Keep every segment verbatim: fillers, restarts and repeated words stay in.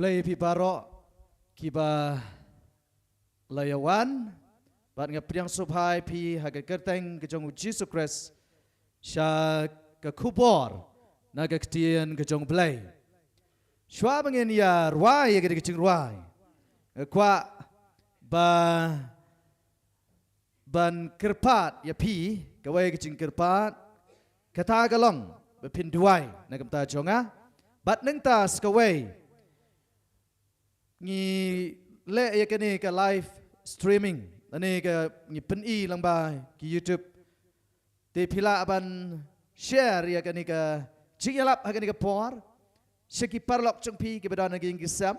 Khublei phi baroh kiba la ïa wan, bad nga pdiang sngewbha ïa phi ha ka kyrteng ka jong u Jisu Khrist sha ka khubor na ka ktien ka jong u Blei. Shuwa ba ngin ïa rwai ïa ka jingrwai, nga kwah ba ban kyrpad ïa phi, kawei ka jingkyrpad, kata ka long ba phin duwai na ka bynta jong nga. Bad nangta sa kawei, ngi leh ïa kane ka live streaming, lane ka ngi pyni lyngba ki YouTube. Te phi lah ban share ïa kane ka jingïalap ha kane ka por sha ki paralok jong phi kiba don ha ki ïing ki sem.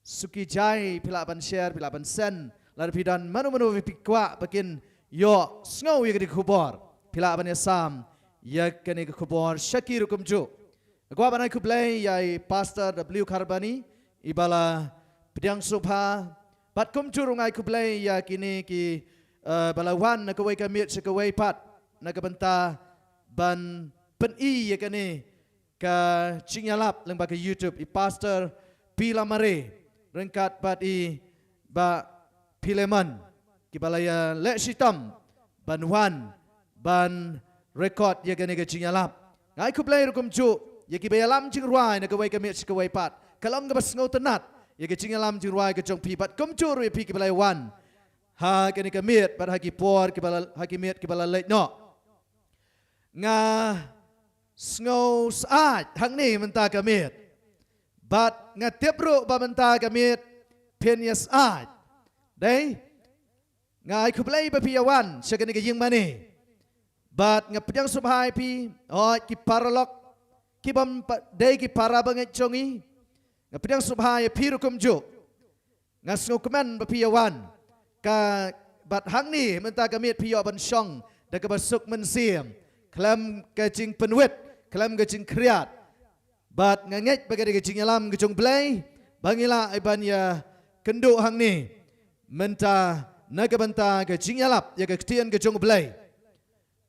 Suki jai phi lah ban share, phi lah ban send. Lada phi don mano mano phi kwah ba kin ïohsngew ïa kane ka khubor, phi lah ban ïasam ïa kane ka khubor sha ki ruh kumjuh. Nga kwah ban ai khublei ïa i Pastor W Kharbani, iba la pdiang sngewbha. Bad kumjuh ruh nga ai khublei ïa kine ki, eh, ba la wan na kawei ka miet sha kawei pat na ka bynta ban pyni ïa kane ka jingïalap lyngba ka YouTube, i Pastor P Lamare ryngkat bad i Bah Philemon, kiba la ïaleh shitom ban wan ban record ïa kane ka jingïalap. Nga ai khublei ruh kumjuh ïa kiba ïalam jingrwai na kawei ka miet sha kawei pat. Ka long kaba sngewtynnat ïa ka jingïalam jingrwai ka jong phi, bad kumjuh ruh ïa phi kiba la ïa wan ha kane ka miet bad ha ki por kiba la, ha ki miet kiba la leit noh. Nga sngew syaid hangne mynta ka miet, bad nga tip ruh ba mynta ka miet phin ïa syaid. Dei, nga ai khublei ba phi ïa wan sha kane ka ïing mane. Bad nga pdiang sngewbha ïa phi, hooid ki paralok, ki bym pat dei ki para bangeit jong ngi. Nga pdiang sngewbha ïa phi ruh kumjuh. Nga sngewkmen ba phi ïa wan. Ka, bad hangne mynta ka miet phi ïoh ban shong da kaba suk mynsiem, khlem ka jingpynwit, khlem ka jingkhriat. Bad nga ngeit ba ka dei ka jingïalam ka jong u Blei ba ngi lah ban ïa kynduh hangne mynta na ka bynta ka jingïalap ïa ka ktien ka jong u Blei.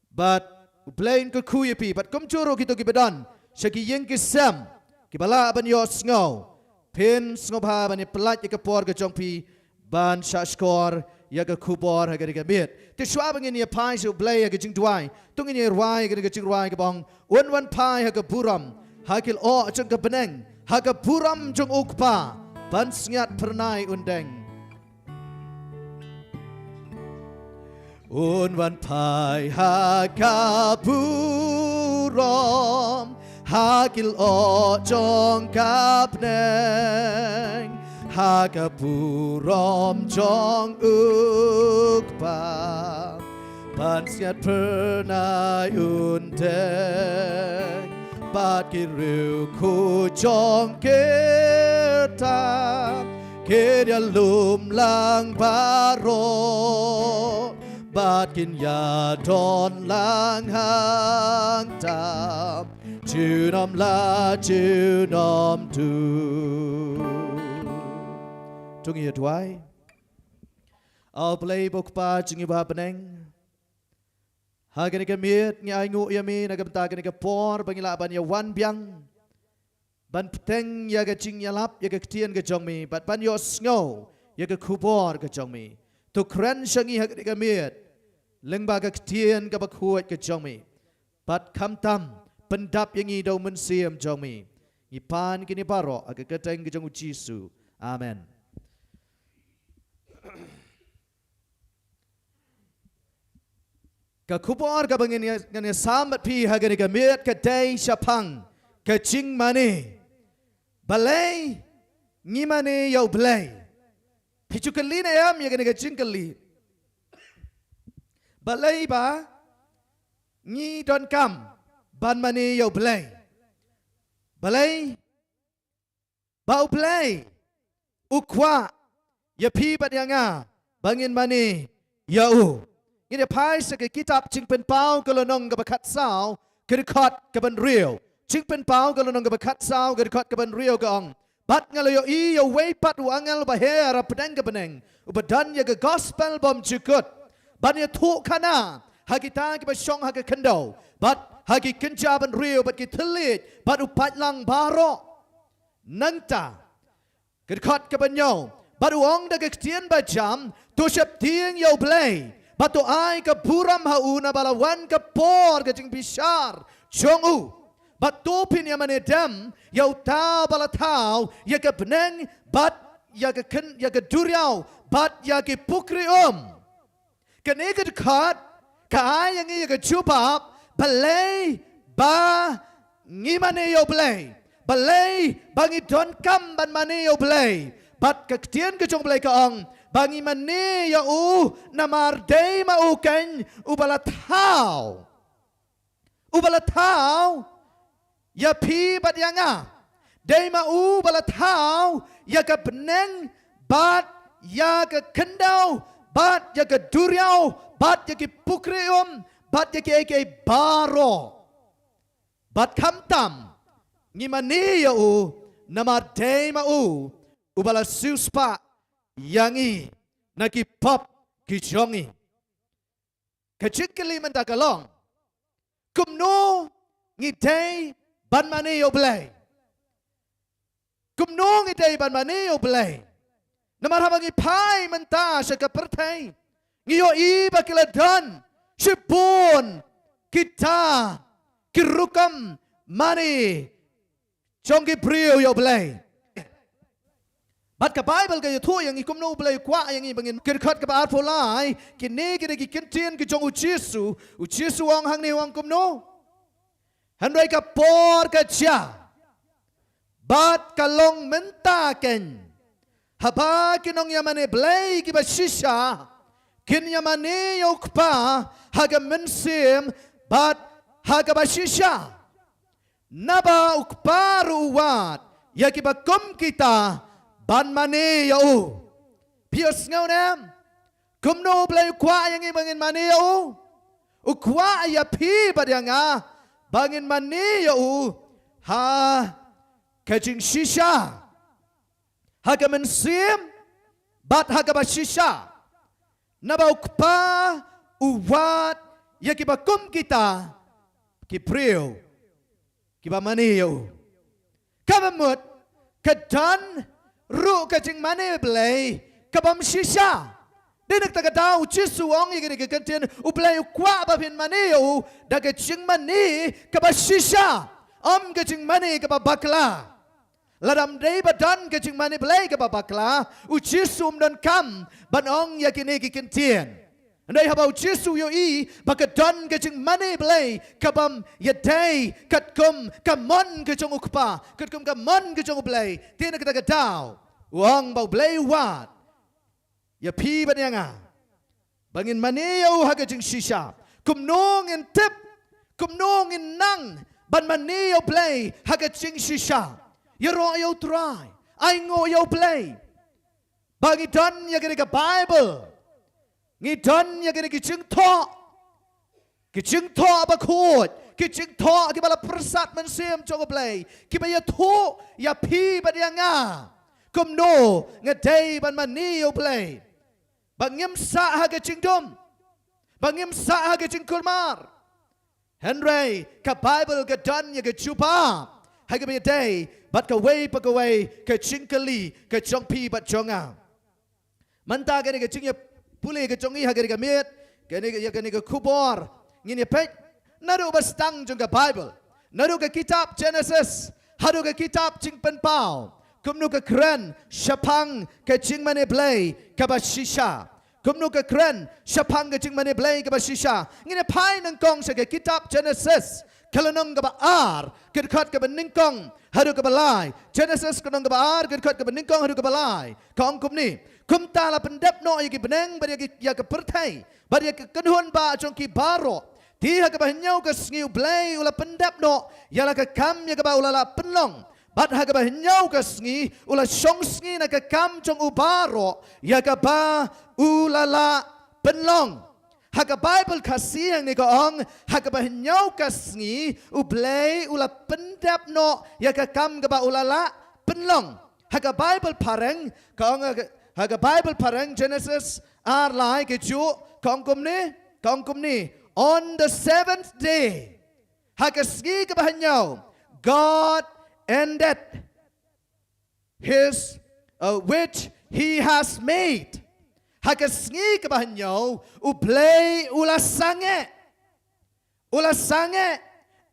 Bad u Blei un kyrkhu ïa phi, bad kumjuh ruh kito kiba don sha ki ïing ki sem, kiba lah ban ïohsngew, phin sngewbha ban ïa pyllait ïa ka por ka jong phi ban shahshkor ïa ka khubor ha kane ka miet. Te shuwa ba ngin ïa phai sha u Blei ha ka jingduwai, to ngin ïa rwai ïa kane ka jingrwai kaba ong: Un wan phai ha ka burom, ha ki lyoh jong ka bneng, ha ka burom jong U Kpa, ban sngiat phyrnai un deng. Un wan phai ha ka burom, ha ki lyoh jong ka bneng, ha ka burom jong U Kpa, ban sngiat phyrnai un deng. Bad ki riewkhuid jong kita kin ïalum lang baroh, bad kin ïadon lang hangta junom la junom tuh. To ngin ïa duwai. A Blei ba U Kpa jong ngi ba ha bneng, ha kane ka miet ngi ainguh ïa me na ka bynta kane ka por ba ngi lah ban ïa wan biang ban bteng ïa ka jingïalap ïa ka ktien ka jong me, bad ban ïohsngew ïa ka khubor ka jong me. To kren sha ngi ha kane ka miet lyngba ka ktien kaba khuid ka jong me, bad khamtam pyndap ïa ngi da U Mynsiem jong me. Ngi pan kine baroh ha ka kyrteng ka jong U Jisu. Amen. Ka khubor kaba ngan ïa, ngan ïa sam bad phi ha kane ka miet ka dei shaphang ka jingmane. Balei ngi mane ïa U Blei? Phi ju kylli ne em ïa kane ka jingkylli? Balei ba ngi donkam ban mane ïa U Blei? Balei ba U Blei u kwah ïa phi bad ïa nga ba ngin mane ïa u? Ngin ïa phai sha ka kitab Jingpynpaw ka lynnong kaba khatsaw, ka dkhot kaba hynriew. Jingpynpaw ka lynnong kaba khatsaw, ka dkhot kaba hynriew ka ong: Bad nga la ïohi ïa uwei pat u angel uba her ha pdeng ka bneng, uba don ïa ka gospel bymjukut, ban ïathuhkhana ha kita kiba shong ha ka khyndew, bad ha ki kynja bynriew, bad ki thylliej, bad u paidlang baroh. Nangta Ka dkhot kaba hynñiew. Bad u ong da ka ktien bajam, to sheptieng ïa U Blei, bad to ai ka burom ha u, naba la wan ka por ka jingbishar jong u. Bad to phin ïamane dem ïa uta uba la thaw ïa ka bneng, bad ïa ka khyn, ïa ka duriaw, bad ïa ki pukri um. Kane ka dkhot ka ai ïa ngi ïa ka jubab balei ba ngi mane ïa U Blei, balei ba ngi donkam ban mane ïa U Blei. Bad ka ktien ka jong U Blei ka ong ba ngi mane ïa u namar dei ma u keiñ uba la thaw, uba la thaw ïa phi bad ïa nga. Dei ma u ba la thaw ïa ka bneng, bad ïa ka khyndew, bad ïa ka duriaw, bad ïa ki pukri um, bad ïa kiei kiei baroh. Bad khamtam ngi mane ïa u namar dei ma u uba la siewspah ïa ngi na ki pop ki jong ngi. Ka jingkylli mynta ka long, kumno ngi dei ban mane ïa U Blei? Kumno ngi dei ban mane ïa U Blei? Namar haba ngi phai mynta sha ka pyrthei, ngi ïohi ba ki la don shibun kita ki rukom mane jong ki briew ïa U Blei. Bad ka Baibl ka ïathuh ïa ngi kumno U Blei u kwah ïa ngi ba ngin, ka dkhot kaba arphew lai, kine ki dei ki kyntien ki jong U Jisu. U Jisu u ong hangne, u ong kumno? Hynrei ka por ka jia, bad ka long mynta keiñ, haba ki nongïamane Blei kiba shisha kin ïamane ïa U Kpa ha ka mynsiem bad ha kaba shisha. Naba U Kpa ruh u wad ïa kiba kum kita ban mane ïa u. Phi ïohsngew ne em? Kumno U Blei u kwah ïa ngi ba ngin mane ïa u? U kwah ïa phi bad ïa nga ba ngin mane ïa u ha ka jingshisha, ha ka mynsiem bad ha kaba shisha. Naba U Kpa u wad ïa kiba kum kita ki briew kiba mane ïa u. Kaba mut ka don ruh ka jingmane Blei kabym shisha. Dei na kata ka daw U Jisu u ong ïa kine ki kyntien, U Blei u kwah ba phin mane ïa u da ka jingmane kaba shisha, ym ka jingmane kaba bakla. Lada ym dei ba don ka jingmane Blei kaba bakla, U Jisu um donkam ban ong ïa kine ki kyntien. Hynrei haba U Jisu u ïohi ba ka don ka jingmane Blei kabym ïadei katkum ka mon ka jong U Kpa, katkum ka mon ka jong U Blei, te na kata ka daw u ong ba U Blei u wad ïa phi bad ïa nga ba ngin mane ïa u ha ka jingshisha. Kumno ngin tip, kumno ngin nang ban mane ïa U Blei ha ka jingshisha? Ïaroh ïa U Trai, ainguh ïa U Blei. Ba ngi don ïa kane ka Baibl, ngi don ïa kane ki jingthoh, ki jingthoh bakhuid, ki jingthoh kiba la pyrsad mynsiem jong U Blei, kiba ïathuh ïa phi bad ïa nga kumno nga dei ban mane ïa U Blei. Ba ngim sah ha ka jingdum, ba ngim sah ha ka jingkulmar. Hynrei ka Baibl ka don ïa ka jubab ha kaba ïadei bad kawei pa kawei ka jingkylli ka jong phi bad jong nga. Mynta kane ka jingïapule ka jong ngi ha kane ka miet, kane ka, ïa kane ka khubor, ngin ïa peit naduh ba sdang jong ka Baibl, naduh ka kitab Genesis haduh ka kitab Jingpynpaw, kumno ka kren shaphang ka jingmane Blei kaba shisha. Kumno ka kren shaphang ka jingmane Blei kaba shisha? Ngin ïa phai nyngkong sha ka kitab Genesis, ka lynnong kaba ar, ka dkhot kaba nyngkong haduh kaba lai. Genesis ka lynnong kaba ar, ka dkhot kaba nyngkong haduh kaba lai. Ka ong kumne: Kumta la pyndep noh ïa ki bneng bad ïa ki, ïa ka pyrthei bad ïa ka kynhun ba jong ki baroh. Te ha kaba hynñiew ka sngi U Blei u la pyndep noh ïa la ka kam ïa kaba u la lah pynlong. Bad ha kaba hynñiew ka sngi u la shong sngi na ka kam jong u baroh ïa kaba u la lah pynlong. Ha ka Baibl Khasi hangne ka ong, ha kaba hynñiew ka sngi U Blei u la pyndep noh ïa ka kam kaba u la lah pynlong. Ha ka Baibl Phareng ka ong, ha ka Baibl Phareng Genesis ar lai ka juh, ka ong kumne, ka ong kumne: On the seventh day, ha ka sngi kaba hynñiew, God ended his uh, which he has made. Ha ka sngi kaba hynñiew, U Blei u la sangeh. U la sangeh,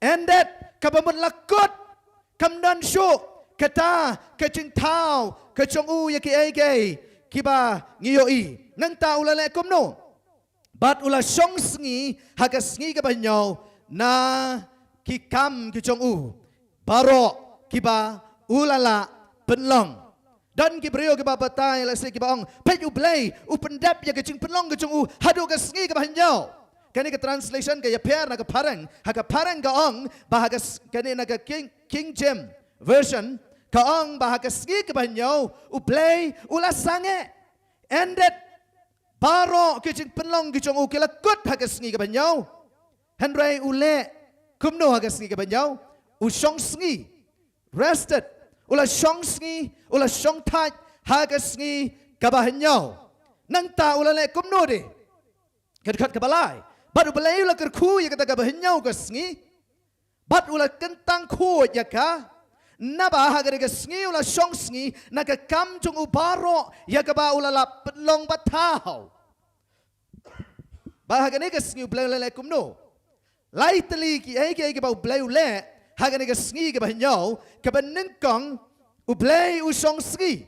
and that, kaba mut la kut, kam don shuh kata ka jingthaw ka jong u ïa kiei kiei kiba ngi ïohi. Nangta u la leh kumno? Bad u la shong sngi ha ka sngi kaba hynñiew na ki kam ki jong u baroh kiba u la lah pynlong. Don ki briew kiba batai, lehse kiba ong, peit, U Blei u pyndep ïa ka jingpynlong ka jong u haduh ka sngi kaba hynñiew. Kane ka translation ka ïapher na ka phareng. Ha ka phareng ka ong ba ha ka s-, kane na ka King, King James Version, ka ong ba ha ka sngi kaba hynñiew U Blei u la sangeh. And that, baroh ki jingpynlong ki jong u ki la kut ha ka sngi kaba hynñiew. Hynrei u leh kumno ha ka sngi kaba hynñiew? U shong sngi. Rested. U la shong sngi, u la shong thait ha ka sngi kaba hynñiew. Nangta u la leh kumno de? Ka dkhot kaba lai. Bad U Blei u la kyrkhu ïa kata kaba hynñiew ka sngi. Bad u la kyntang khuid ïa ka. Naba ha kane ka sngi u la shong sngi na ka kam jong u baroh ïa kaba u la lah pynlong bathaw. Bad ha kane ka sngi U Blei u la leh kumno? Lai tylli kiei kiei kiba U Blei u leh ha kane ka sngi kaba hynñiew, kaba nyngkong, U Blei u shong sngi.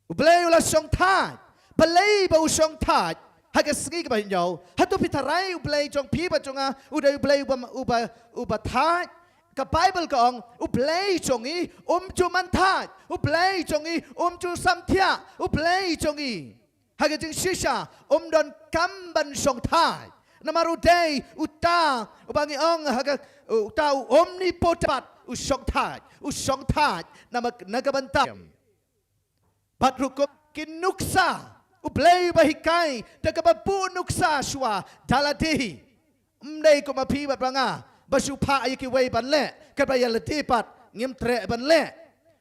U Blei u la shong thait. Balei ba u shong thait ha ka sngi kaba hynñiew? Hato phi tharai U Blei jong phi bad jong nga u dei U Blei uba, uba, uba thait? Ka Baibl ka ong, U Blei jong ngi um ju man thait. U Blei jong ngi um ju samthiah. U Blei jong ngi ha ka jingshisha um donkam ban shong thait. Namar u dei uta uba ngi ong ha ka, uta u omnipotent, u shong thait, u shong thait na ma-, na ka bynta. Bad ruh kum ki nuksa, U Blei uba hikai da kaba buh nuksa shuwa da lade hi. Ym dei kum ma phi bad ma nga ba shu phah ïa kiwei ban leh, katba ïa lade pat ngim treh ban leh.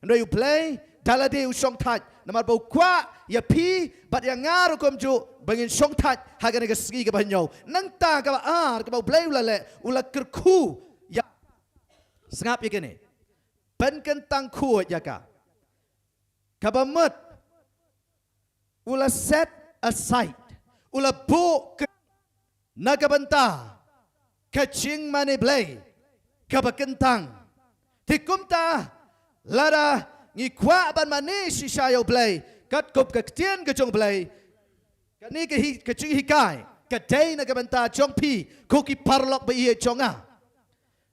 Hynrei U Blei da lade u shong thait namar ba u kwah ïa phi bad ïa nga ruh kumjuh ba ngin shong thait ha kane ka sngi kaba hynñiew. Nangta kaba ar kaba U Blei u la leh, u la kyrkhu ïa, sngap ïa kane, pynkyntang khuid ïa ka. Kaba mut, u la set aside, u la buh ka-, na ka bynta ka jingmane Blei kaba kyntang. Te kumta, lada ngi kwah ban mane shisha ïa U Blei katkum ka ktien ka jong U Blei, kane ka hi-, ka jinghikai ka dei na ka bynta jong phi ko ki paralok ba ïeit jong nga.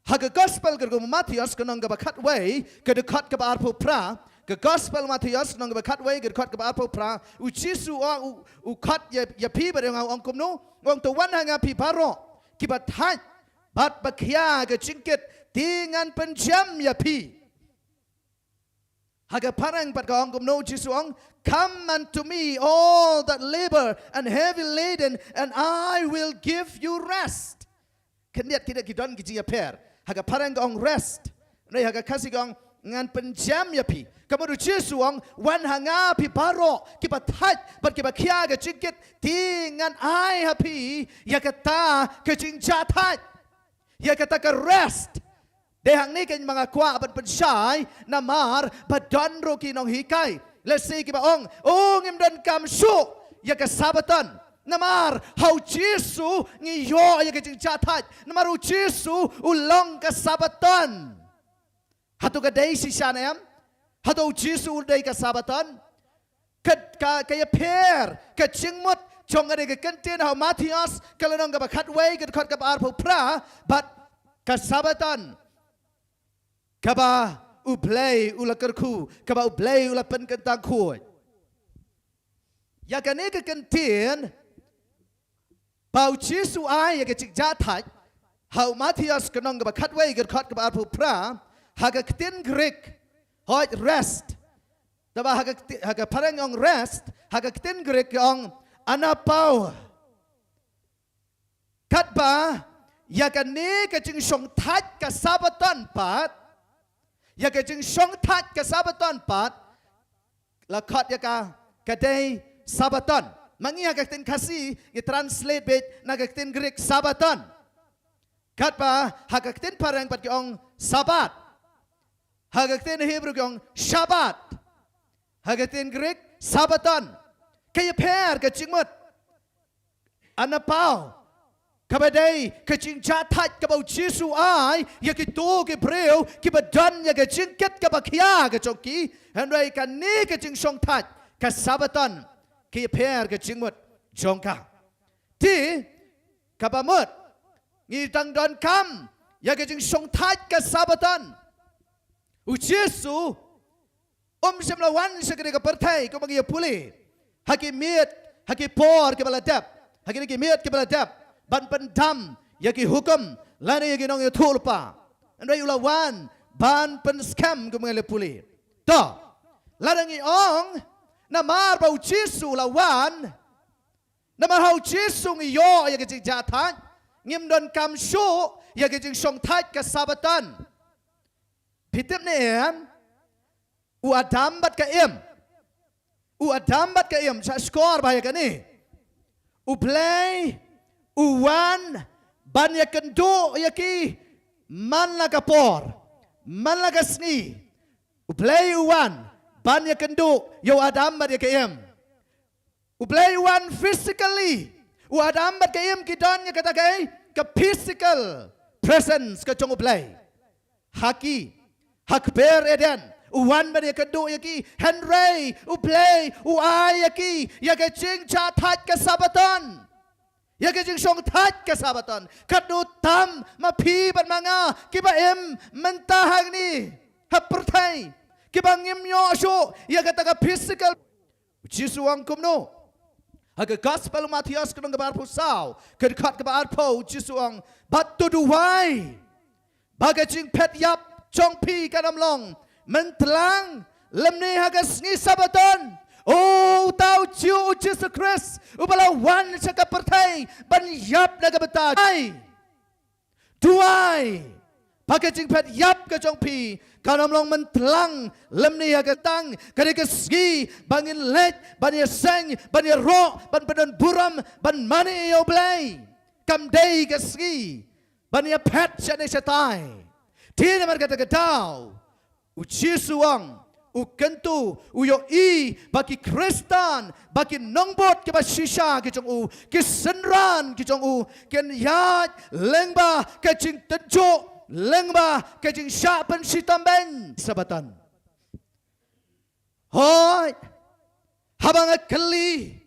Ha ka Gospel katkum u Mathaios ka lynnong kaba khatwei ka dkhot kaba arphew phra. Ka Gospel Mathaios lynnong kaba khatwei ka dkhot kaba arphew phra. U Jisu u, u, u khot ïa, ïa phi bad ïa nga, u ong kumno? U ong, to wan ha nga phi baroh kiba thait bad ba khia ka jingkit, te ngan pynjem ïa phi. Ha ka phareng pat ka ong kumno u Jisu? U ong, come unto me all that labor and heavy laden, and I will give you rest. Khyndiat, khyndiat ki don ki jingïapher. Ha ka phareng ka ong rest. Hynrei ha ka Khasi ka ong ngan pynjem ïa phi. Ka mut u Jisu u ong, wan ha nga phi baroh kiba thait bad kiba khia ka jingkit, te ngan ai ha phi ïa kata ka jingjahthait, ïa kata ka rest. Dei hangne keiñ ba nga kwah ban pynshai namar ba don ruh ki nonghikai, lehse kiba ong, o, ngim donkam shuh ïa ka Sabaton. Namar ha u Jisu ngi ïoh ïa ka jingjahthait. Namar u Jisu u long ka Sabaton. Hato ka dei shisha ne em? Hato u Jisu u dei ka Sabaton? Ka, ka, ka ïapher ka jingmut jong kane ka kyntien ha u Mathaios ka lynnong kaba khatwei ka dkhot kaba arphew phra bad ka Sabaton kaba U Blei u la kyrkhu, kaba U Blei u la pynkyntang khuid. Ïa kane ka kyntien ba u Jisu u ai ïa ka jingjahthait ha u Mathaios ka lynnong kaba khatwei ka dkhot kaba arphew phra, ha ka ktien Greek, hooid, rest. Te ba ha ka kti-, ha ka phareng ong rest, ha ka ktien Greek ka ong anapau. Katba ïa kane ka jingshongthait ka Sabaton pat, ïa ka jingshongthait ka Sabaton pat, la khot ïa ka ka dei Sabaton. Ma ngi ha ka ktien Khasi ngi translate beit na ka ktien Greek Sabaton. Katba ha ka ktien phareng pat ki ong Sabat. Ha ka ktien Hebru ki ong Shabbat. Ha ka ktien Greek, Sabbaton. Ka ïapher ka jingmut. Anapau. Kaba dei ka jingjahthait kaba u Jisu ai ïa kito ki briew kiba don ïa ka jingkit kaba khia ka jong ki. Hynrei kane ka jingshongthait ka Sabbaton ka ïapher ka jingmut jong ka. Te kaba mut ngi dang donkam ïa ka jingshongthait ka Sabbaton. U Jisu um shym la wan sha kane ka pyrthei kumba ngi ïa pule ha ki miet, ha ki por kiba la dep, ha kine ki miet kiba la dep, ban pyndam ïa ki hukum lane ïa ki nongïathuhlypa. Hynrei u la wan ban pynskhem kumba ngi la pule. To, lada ngi ong namar ba u Jisu u la wan, namar ha u Jisu ngi ïoh ïa ka jingjahthait, ngim donkam shuh ïa ka jingshongthait ka Sabbaton. Phi tip ne em? U Adam bad ka Im. U Adam bad ka Im, sa shkor bha ïa kane. U Blei u wan ban ïakynduh ïa ki man la ka por, man la ka sngi. U Blei u wan ban ïakynduh ïa u Adam bad ïa ka Im. U Blei u wan physically. U Adam bad ka Im ki don ïa kata kaei, ka physical presence ka jong u Blei ha ki, ha kper Eden. U wan ban ïakynduh ïa ki, hynrei u Blei u ai ïa ki ïa ka jingjahthait ka Sabbaton, ïa ka jingshongthait ka Sabbaton. Katno tam ma phi bad ma nga kiba im mynta hangne ha pyrthei, kiba ngim ïoh shuh ïa kata ka physical. U Jisu u ong kumno? Ha ka Gospel u Mathaios ka lynnong kaba arphew saw, ka dkhot kaba arphew, u Jisu u ong, bad to duwai ba ka jingphet ïap jong phi kan ym long myntlang lymne ha ka sngi Sabbaton. O, uta u Jiw, u Jisu Khrist uba la wan sha ka pyrthei ban ïap na ka bynta. Ai. Duwai ba ka jingphet ïap ka jong phi kan ym long myntlang lymne ha ka tang, ka dei ka sngi ba ngin leit ban ïaseng, ban ïaroh, ban pyndon burom, ban mane ïa u Blei. Kam dei ka sngi ban ïaphet shane shatai. Te namar kata ka daw u Jisu u ong, u kyntu, u ïohi ba ki Khristan, ba ki nongbud kiba shisha ki jong u, ki synran ki jong u, kin ïaid lyngba ka jingtynjuh, lyngba ka jingshah pynshitom beiñ Sabbaton. Hooid, haba nga kylli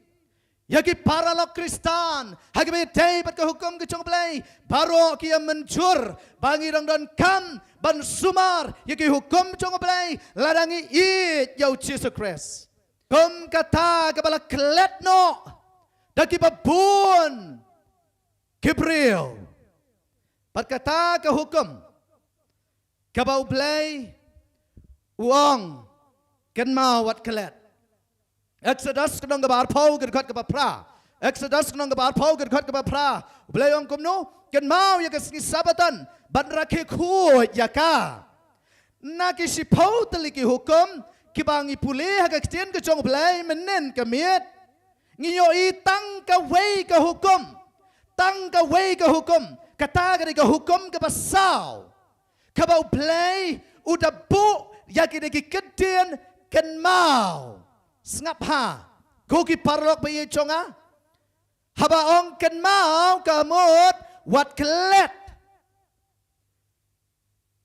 ïa ki paralok Khristan ha kiba ïadei bad ka hukum ka jong u Blei, baroh ki ïa mynjur ba ngi dang donkam ban sumar ïa ki hukum jong u Blei lada ngi ïeit ïa u Jisu Khrist. Kum kata kaba la klet noh da kiba bun ki briew. Bad kata ka hukum kaba u Blei u ong, kynmaw wat klet. Exodus ka lynnong kaba arphew ka dkhot kaba phra. Exodus ka lynnong kaba arphew ka dkhot kaba phra. U Blei u ong kumno? Kynmaw ïa ka sngi Sabbaton ban rakhe khuid ïa ka. Na ki shiphew tylli ki hukum kiba ngi pule ha ka ktien ka jong u Blei mynnin ka miet, ngi ïohi tang kawei ka hukum. Tang kawei ka hukum. Kata ka dei ka hukum kaba saw, kaba u Blei u da buh ïa kine ki kyntien kynmaw. Sngap ha, ko ki paralok ba ïeit jong nga. Haba ong kynmaw ka mut wat klet.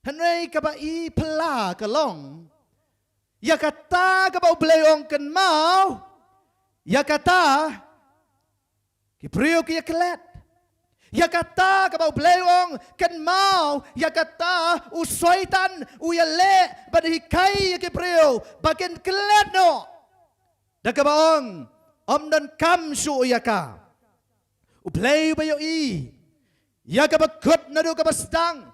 Hynrei kaba i phylla ka long, ïa kata kaba u Blei u ong kynmaw, ïa kata ki briew ki ïa klet. Ïa kata kaba u Blei u ong kynmaw, ïa kata u Soitan u ïaleh ban hikai ïa ki briew ba kin klet noh. Da kaba ong, ym donkam shuh ïa ka. U Blei uba ïohi ïa kaba kut naduh kaba sdang,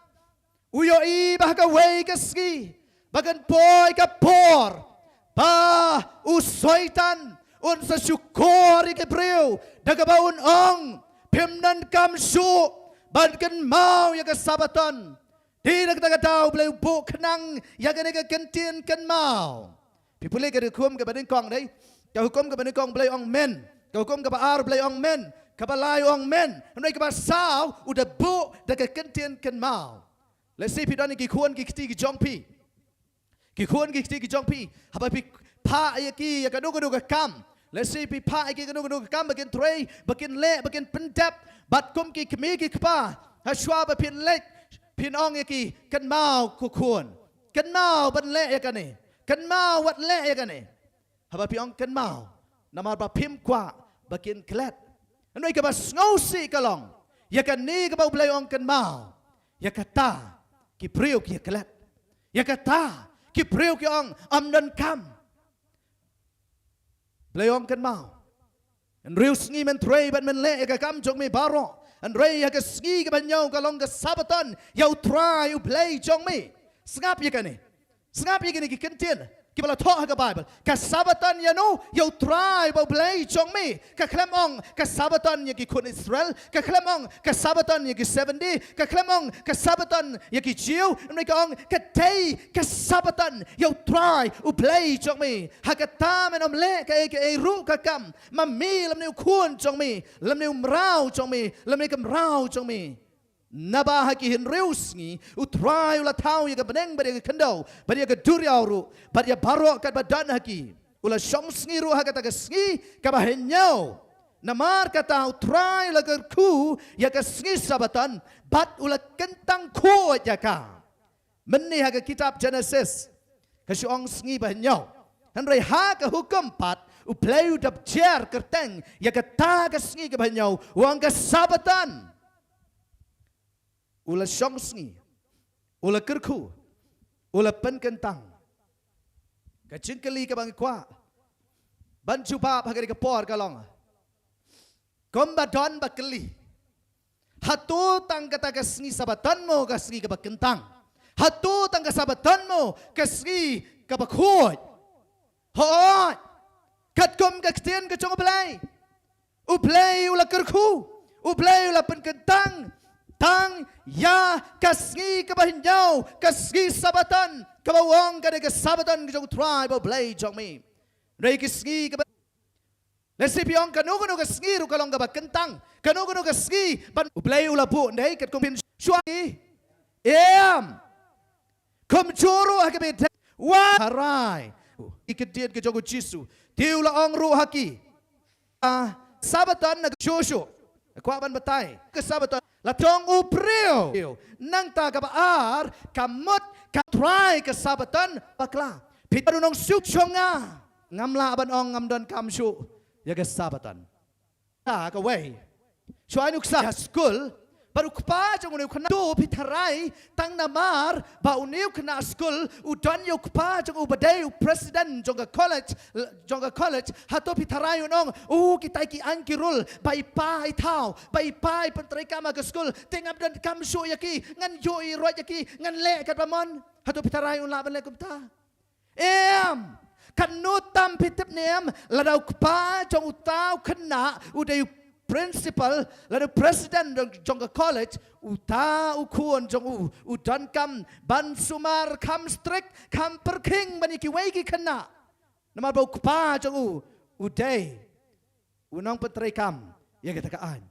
u ïohi ba ha kawei ka sngi ba kan poi ka por ba u Soitan un sa shukor ïa ki briew da kaba un ong, phim donkam shuh ban kynmaw ïa ka Sabbaton. Te da kata ka daw u Blei u buh khnang ïa kane ka kyntien kynmaw. Phi pule ka hukum kaba nyngkong dei, ka hukum kaba nyngkong u Blei u ong men, ka hukum kaba ar u Blei u ong men, kaba lai u ong men. Hynrei kaba saw u da buh da ka kyntien kynmaw. Lehse phi don ki khun ki kti ki jong phi. Ki khun ki kti ki jong phi, haba phi phah ïa ki ïa kano kano ka kam. Lehse phi phah ïa ki kano kano ka kam ba kin trei, ba kin leh, ba kin pyndep. Bad kum ki kmie ki kpa, hashwa ba phin leit, phin ong ïa ki, kynmaw ko khun, kynmaw ban leh ïa kane, kynmaw wat leh ïa kane. Haba phi ong kynmaw, namar ba phim kwah ba kin klet. Hynrei kaba sngewsih ka long, ïa kane kaba U Blei ong kynmaw, ïa kata ki briew ki klet. Ïa kata ki briew ki ong ym donkam. Blei ong kynmaw, hynriew sngi men trei bad men leh ïa ka kam jong me baroh. Hynrei ïa ka sngi kaba hynñiew ka long ka Sabbaton ïa U Trai U Blei jong me. Sngap ïa kane. Sngap ïa kine ki kyntien kiba la thoh ha ka Baibl. Ka Sabbaton ïano? Ïa U Trai uba U Blei jong me. Ka khlem ong ka Sabbaton ïa ki khun Israel. Ka khlem ong ka Sabbaton ïa ki Seventh Day. Ka khlem ong ka Sabbaton ïa ki Jiw. Hynrei ka ong ka dei ka Sabbaton ïa U Trai U Blei jong me. Ha kata men ym leh kaei kaei ruh ka kam ma me lymne u khun jong me, lymne u mraw jong me, lymne ka mraw jong me. Naba ha ki hynriew sngi U Trai u la thaw ïa ka bneng bad ïa ka khyndew bad ïa ka duriaw ruh bad ïa baroh katba don ha ki. U la shong sngi ruh ha kata ka sngi kaba hynñiew. Namar kata U Trai u la kyrkhu ïa ka sngi Sabbaton bad u la kyntang khuid ïa ka. Mynne ha ka kitab Genesis ka shu ong sngi ba hynñiew. Hynrei ha ka hukum pat U Blei u da jer kyrteng ïa kata ka sngi kaba hynñiew, u ong ka Sabbaton. U la shong sngi, u la kyrkhu, u la pynkyntang. Ka jingkylli kaba ngi kwah ban jubab ha kane ka por ka long, kumba don ba kylli, hato tang kata ka sngi Sabbaton mo ka sngi kaba kyntang? Hato tang ka Sabbaton mo ka sngi kaba khuid? Hooid, katkum ka ktien ka jong U Blei, U Blei u la kyrkhu, U Blei u la pynkyntang tang ïa ka sngi kaba hynñiew, ka sngi Sabbaton, kaba u ong ka dei ka Sabbaton ka jong U Trai uba U Blei jong me. Dei ka sngi kaba, lehse phi ong kano kano ka sngi ruh ka long kaba kyntang, kano kano ka sngi ban U Blei u la buh, dei katkum phin shuwa. Em. Kumjuh ruh ha ka bynta wat tharai ïa ki ktien ka jong U Jisu. Te u la ong ruh ha ki, ah, Sabbaton na shuh shuh. Kwah ban batai ka Sabbaton la jong u briew. Nangta kaba ar, ka mut ka trai ka Sabbaton bakla. Phi tharai u nongsuk jong nga, ngam lah ban ong ngam donkam shuh ïa ka Sabbaton. Ta kawei. Shuwa u nuksa ha skul bad u kpa jong une u khynnah. To phi tharai tang namar ba une u khynnah skul u don ïa u kpa jong u ba dei u president jong ka college, jong ka college. Hato phi tharai un ong, u, kitai ki aiñ ki rule ba i pa i thaw, ba i pa i pyntreikam ha ka skul, te ngam donkam shuh ïa ki, ngan ïoh i roit ïa ki, ngan leh katba mon? Hato phi tharai un lah ban leh kumta? Em, katno tam phi tip ne em, lada u kpa jong uta u khynnah u dei u principal, lada u president jong, jong ka college, uta u khun jong u u donkam ban sumar kham strict, kham pyrkhing ban ïa kiwei ki khynnah. Namar ba u kpa jong u u dei u nongpyntreikam ïa kata ka aiñ.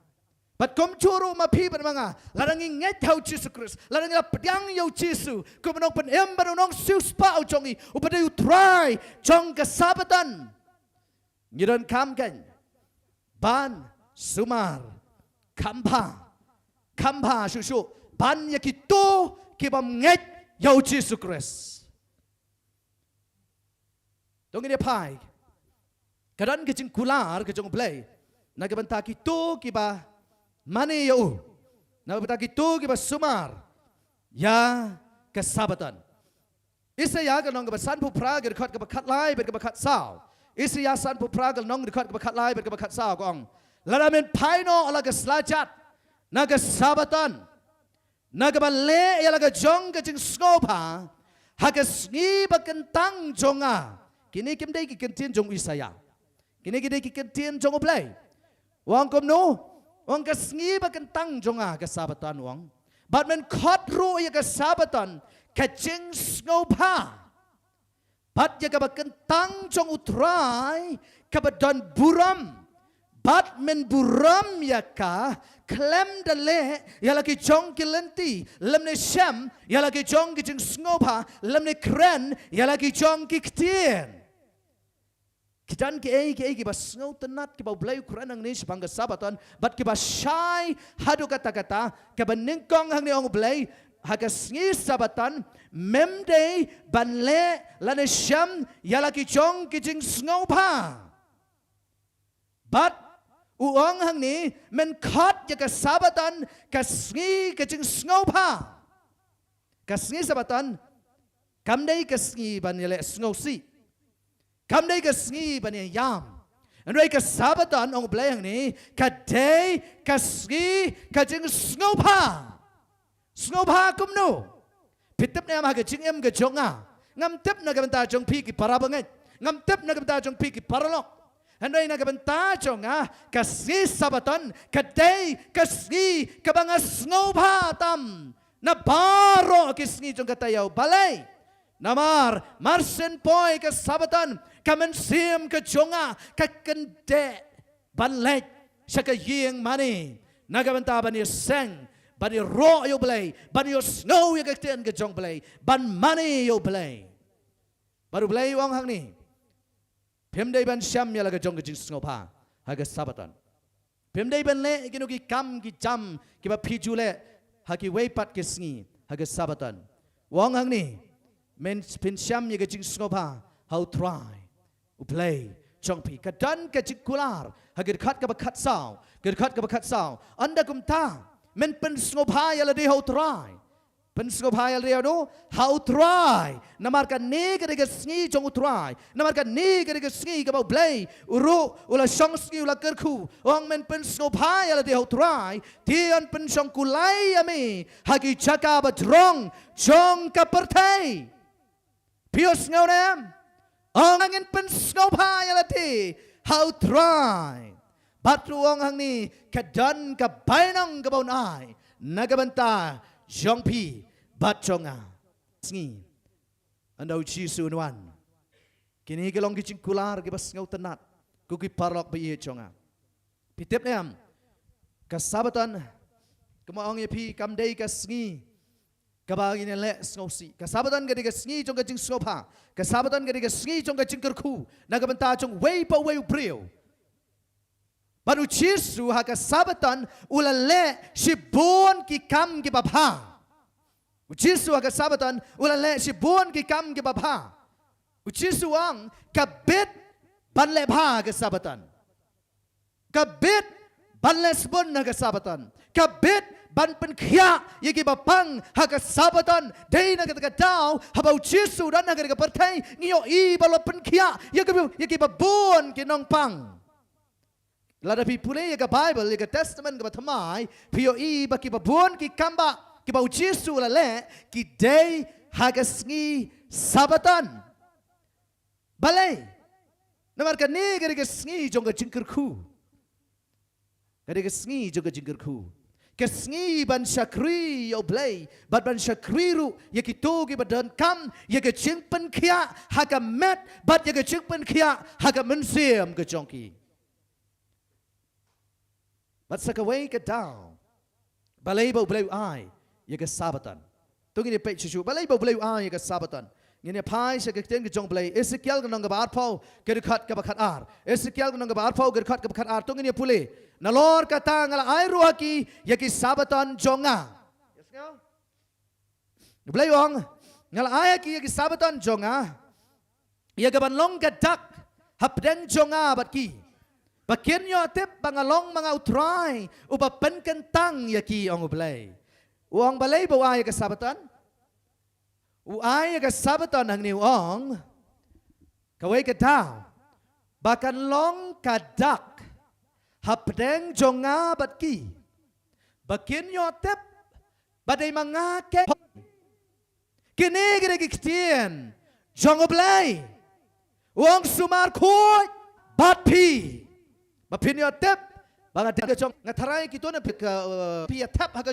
Bad kumjuh ruh ma phi bad ma nga, lada ngi ngeit ha U Jisu Khrist, lada ngi la pdiang ïa U Jisu kum u nongpynim bad u nongsiewspah jong ngi, uba dei u Trai jong ka Sabbaton, ngi donkam kein ban sumar kham bha, kham bha shuh shuh ban ïa kito ki bym ngeit ïa U Jisu Khrist. To ngin ïa phai, ka don ka jingkular ka jong U Blei na ka bynta kito kiba mane ïa u, na ka bynta kito kiba sumar ïa ka Sabbaton. Isaïah ka lynnong kaba sanphew phra, ka dkhot kaba khatlai bad kaba khatsaw. Isaïah sanphew phra, ka lynnong, dkhot kaba khatlai bad kaba khatsaw, ka ong, lada men phai noh la ka sla jat na ka Sabbaton, na kaba leh ïa la ka jong ka jingsngewbha ha ka sngi ba kyntang jong nga. Kine kim dei ki kyntien jong u Isaïah. Kine ki dei ki kyntien jong U Blei. U ong kumno? U ong ka sngi ba kyntang jong nga ka Sabbaton, u ong. Bad men khot ruh ïa ka Sabbaton ka jingsngewbha. Bad ïa kaba kyntang jong U Trai kaba don burom. Bad men burom ïa ka khlem da leh ïa la ki jong ki lynti, lymne shem ïa la ki jong ki jingsngewbha, lymne kren ïa la ki jong ki ktien. Ki don kiei kiei kiba sngewtynnat kiba U Blei u kren hangne shaphang ka Sabaton, bad kiba shai haduh katta katta, kaba nyngkong hangne ong U Blei, ha ka sngi Sabaton, mem dei ban leh lane shem ïa la ki jong ki jingsngewbha. Bad u ong hangne, men khot ïa ka Sabaton ka sngi ka jingsngewbha. Ka sngi Sabaton kam dei ka sngi ban ïaleh sngewsih. Kam dei ka sngi ban ïaïam. Hynrei ka Sabaton, ong U Blei hangne, ka dei ka sngi ka jingsngewbha. Sngewbha kumno? Phi tip ne em ha ka jingim ka jong nga? Ngam tip na ka bynta jong phi ki para bangeit. Ngam tip na ka bynta jong phi ki paralok. Hynrei na ka bynta jong nga, ka sngi Sabaton ka dei ka sngi kaba nga sngewbha tam na baroh ki sngi jong ka taïew. Balei? Namar mar shen poi ka Sabaton, ka mynsiem ka jong nga ka kyndit ban leit sha ka ïing mane, na ka bynta ban ïaseng, ban ïaroh ïa U Blei, ban ïohsngew ïa ka ktien ka jong U Blei, ban mane ïa U Blei. Bad U Blei u ong hangne, phim dei ban shem ïa la ka jong ka jingsngewbha ha ka Sabaton. Phim dei ban leh kino ki kam ki jam kiba phi ju leh ha kiwei pat ki sngi ha ka Sabaton. U ong hangne, men phin shem ïa ka jingsngewbha ha U Trai U Blei jong phi. Ka don ka jingkular ha ka dkhot kaba khatsaw, ka dkhot kaba khatsaw. Ynda kumta, men pynsngewbha ïa lade ha U Trai. Pynsngewbha ïa lade ha U, ha U Trai. Namar kane ka dei ka sngi jong U Trai. Namar kane ka dei ka sngi kaba U Blei u ruh u la shong sngi, u la kyrkhu. U ong men pynsngewbha ïa lade ha U Trai, te yn pynshongkulai ïa me ha ki jaka bajrong jong ka pyrthei. Phi ïohsngew ne em? Ong ngin pynsngewbha ïa lade ha U Trai. Bad ruh u ong hangne, ka don ka bainong kaba un ai na ka bynta jong phi bad jong nga. Sngi ynda U Jisu un wan. Kine ki long ki jingkular kiba sngewtynnat, ko ki paralok ba ïeit jong nga. Phi tip ne em? Ka Sabaton, kumba ong ïa phi, kam dei ka sngi kaba ngin ïaleh sngewsih. Ka Sabaton ka dei ka sngi jong ka jingsngewbha. Ka Sabaton ka dei ka sngi jong ka jingkyrkhu na ka bynta jong uwei pa uwei u briew. Bad U Jisu ha ka Sabaton u la leh shibun ki kam kiba bha. U Jisu ha ka Sabaton u la leh shibun ki kam kiba bha. U Jisu u ong, ka bit ban leh bha ha ka Sabaton. Ka bit ban leh sbun ha ka Sabaton. Ka bit ban pynkhiah ïa kiba pang ha ka Sabaton. Dei na kata ka daw, haba U Jisu u don ha kane ka pyrthei, ngi ïohi ba u la pynkhiah ïa kiba, ïa kiba bun ki nongpang. Lada phi pule ïa ka Baibl, ïa ka Testament kaba thymmai, phi ïohi ba kiba bun ki kam ba, kiba U Jisu u la leh, ki dei ha ka sngi Sabaton. Balei? Namar kane ka dei ka sngi jong ka jingkyrkhu. Ka dei ka sngi jong ka jingkyrkhu. Ka sngi ban shakri ïa U Blei, bad ban shakri ruh ïa kito kiba donkam ïa ka jingpynkhiah ha ka met, bad ïa ka jingpynkhiah ha ka mynsiem ka jong ki. Bad sa kawei ka daw, balei ba U Blei u ai ïa ka Sabaton? To ngin ïa peit shuh shuh balei ba U Blei u ai ïa ka Sabaton. Ngin ïa phai sha ka ktien ka jong U Blei, Esekiel ka lynnong kaba arphew, ka dkhot kaba khatar. Esekiel ka lynnong kaba arphew, ka dkhot kaba khatar. To ngin ïa pule. Nalor kata nga la ai ruh ha ki ïa ki Sabaton jong nga. Ïa sngew? U Blei u ong, nga la ai ha ki ïa ki Sabaton jong nga, ïa kaban long ka dak hapdeng jong nga bad ki, ba kin ïoh tip ba nga long ma nga U Trai uba pynkyntang ïa ki, ong U Blei. U ong balei ba u ai ïa ka Sabaton? U ai ïa ka Sabaton hangne, u ong, kawei ka daw, ba kan long ka dak hapdeng jong nga bad ki, ba kin ïoh tip ba dei ma nga keiñ. Kine ki dei ki ktien jong U Blei. U ong sumar khuid bad phi, ba phin ïoh tip ba nga dei ka jong, nga tharai kito na phi ka, eh, phi ïa thep ha ka,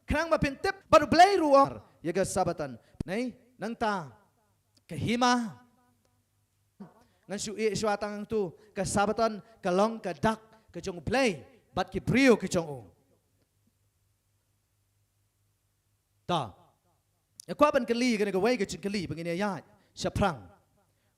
khnang ba phin tip. Bad U Blei ruh u ong ïa ka Sabaton, nei, nangta ka hima ngan shu ïeh shuwa tang hangto, ka Sabaton ka long ka dak ka jong U Blei bad ki briew ki jong u. Ta, nga kwah ban kylli kane kawei ka jingkylli ba ngin ïa ïaid shaphrang.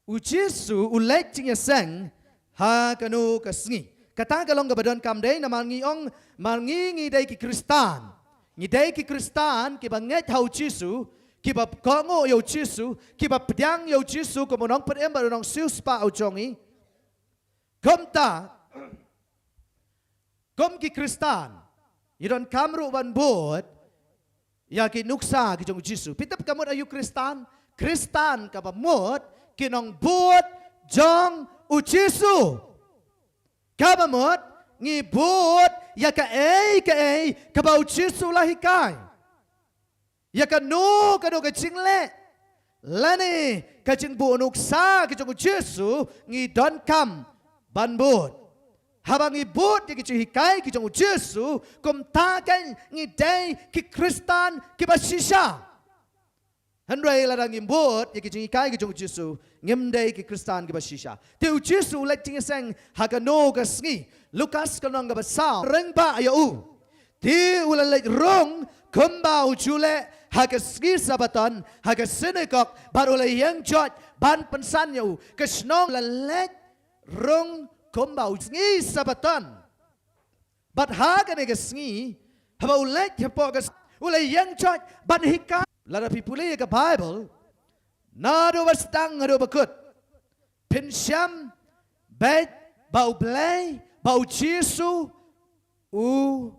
U Jisu u leit jingïaseng Ha kano ka sngi? Kata ka long kaba donkam dei, namar ngi ong, mar ngi ngi dei ki Khristan. Ngi dei ki Khristan kiba ngeit ha u Jisu, kiba kohnguh ïa u Jisu, kiba pdiang ïa u Jisu kum u nongpynim bad u nongsiewspah u jong ngi. Kumta, kum ki Khristan, ngi donkam ruh ban bud ïa ki nuksa ki jong u Jisu. Phi tip ka mut aïu Khristan? Khristan kaba mut ki nongbud jong u Jisu. Kaba mut ngi bud ïa kaei kaei kaba u Jisu la hikai. Ïa kano kano ka jingleh lane ka jingbuh nuksa ki jong u Jisu ngi donkam ban bud. Haba ngi bud ïa ki jinghikai ki jong u Jisu, kumta kein ngi dei ki Khristan kiba shisha. Hynrei lada ngim bud ïa ki jinghikai ki jong u Jisu, ngim dei ki Khristan kiba shisha. Te u Jisu u leit jingïaseng ha kano ka sngi? Lukas ka lynnong kaba saw, rangbah ïa u. Te u la leit rung kumba u ju leh ha ka sngi Sabaton ha ka synagog, bad u la ïeng joit ban pynsan ïa u. Ka shnong la leit rung kumba u sngi Sabaton. Bad ha kane ka sngi, haba u leit hapoh ka s-, u la ïeng joit ban hikai. Lada phi pule ïa ka Baibl, naduh ba sdang haduh ba kut, phin shem beit ba U Blei, ba u Jisu u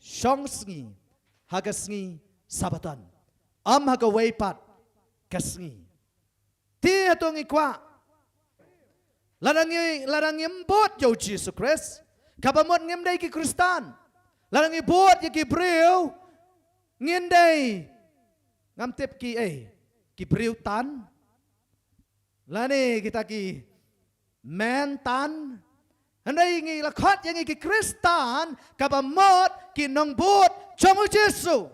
shong sngi ha ka sngi Sabaton, ym ha kawei pat ka sngi. Te hato ngi kwah? Lada ngi, lada ngim bud ïa u Jisu Khrist, kaba mut ngim dei ki Khristan. Lada ngi bud ïa ki briew, ngin dei, ngam tip ki ei, ki briew tan, lane kita ki men tan. Hynrei ngi la khot ïa ngi ki Khristan, kaba mut ki nongbud jong u Jisu.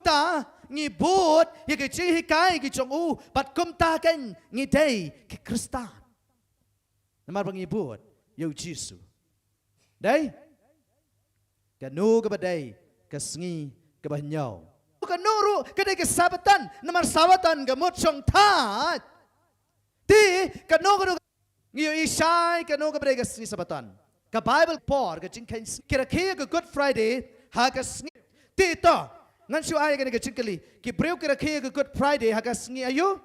Ta ngi bud ïa ki jinghikai ki jong u, bad kumta kein ngi dei ki Khristan. Namar ba ngi bud ïa u Jisu. Dei? Kano kaba dei ka sngi kaba hynñiew? Kano ruh ka dei ka Sabaton, namar Sabaton ka mut shong thait. Te kano kano ngi ïohi shai kano kaba dei ka sngi Sabaton. Ka Baibl por ka jingkheiñ sngi, ki rakhe ïa ka Good Friday ha ka sngi. Te to, ngan shu ai kane ka jingkylli, ki briew ki rakhe ïa ka Good Friday ha ka sngi aïu?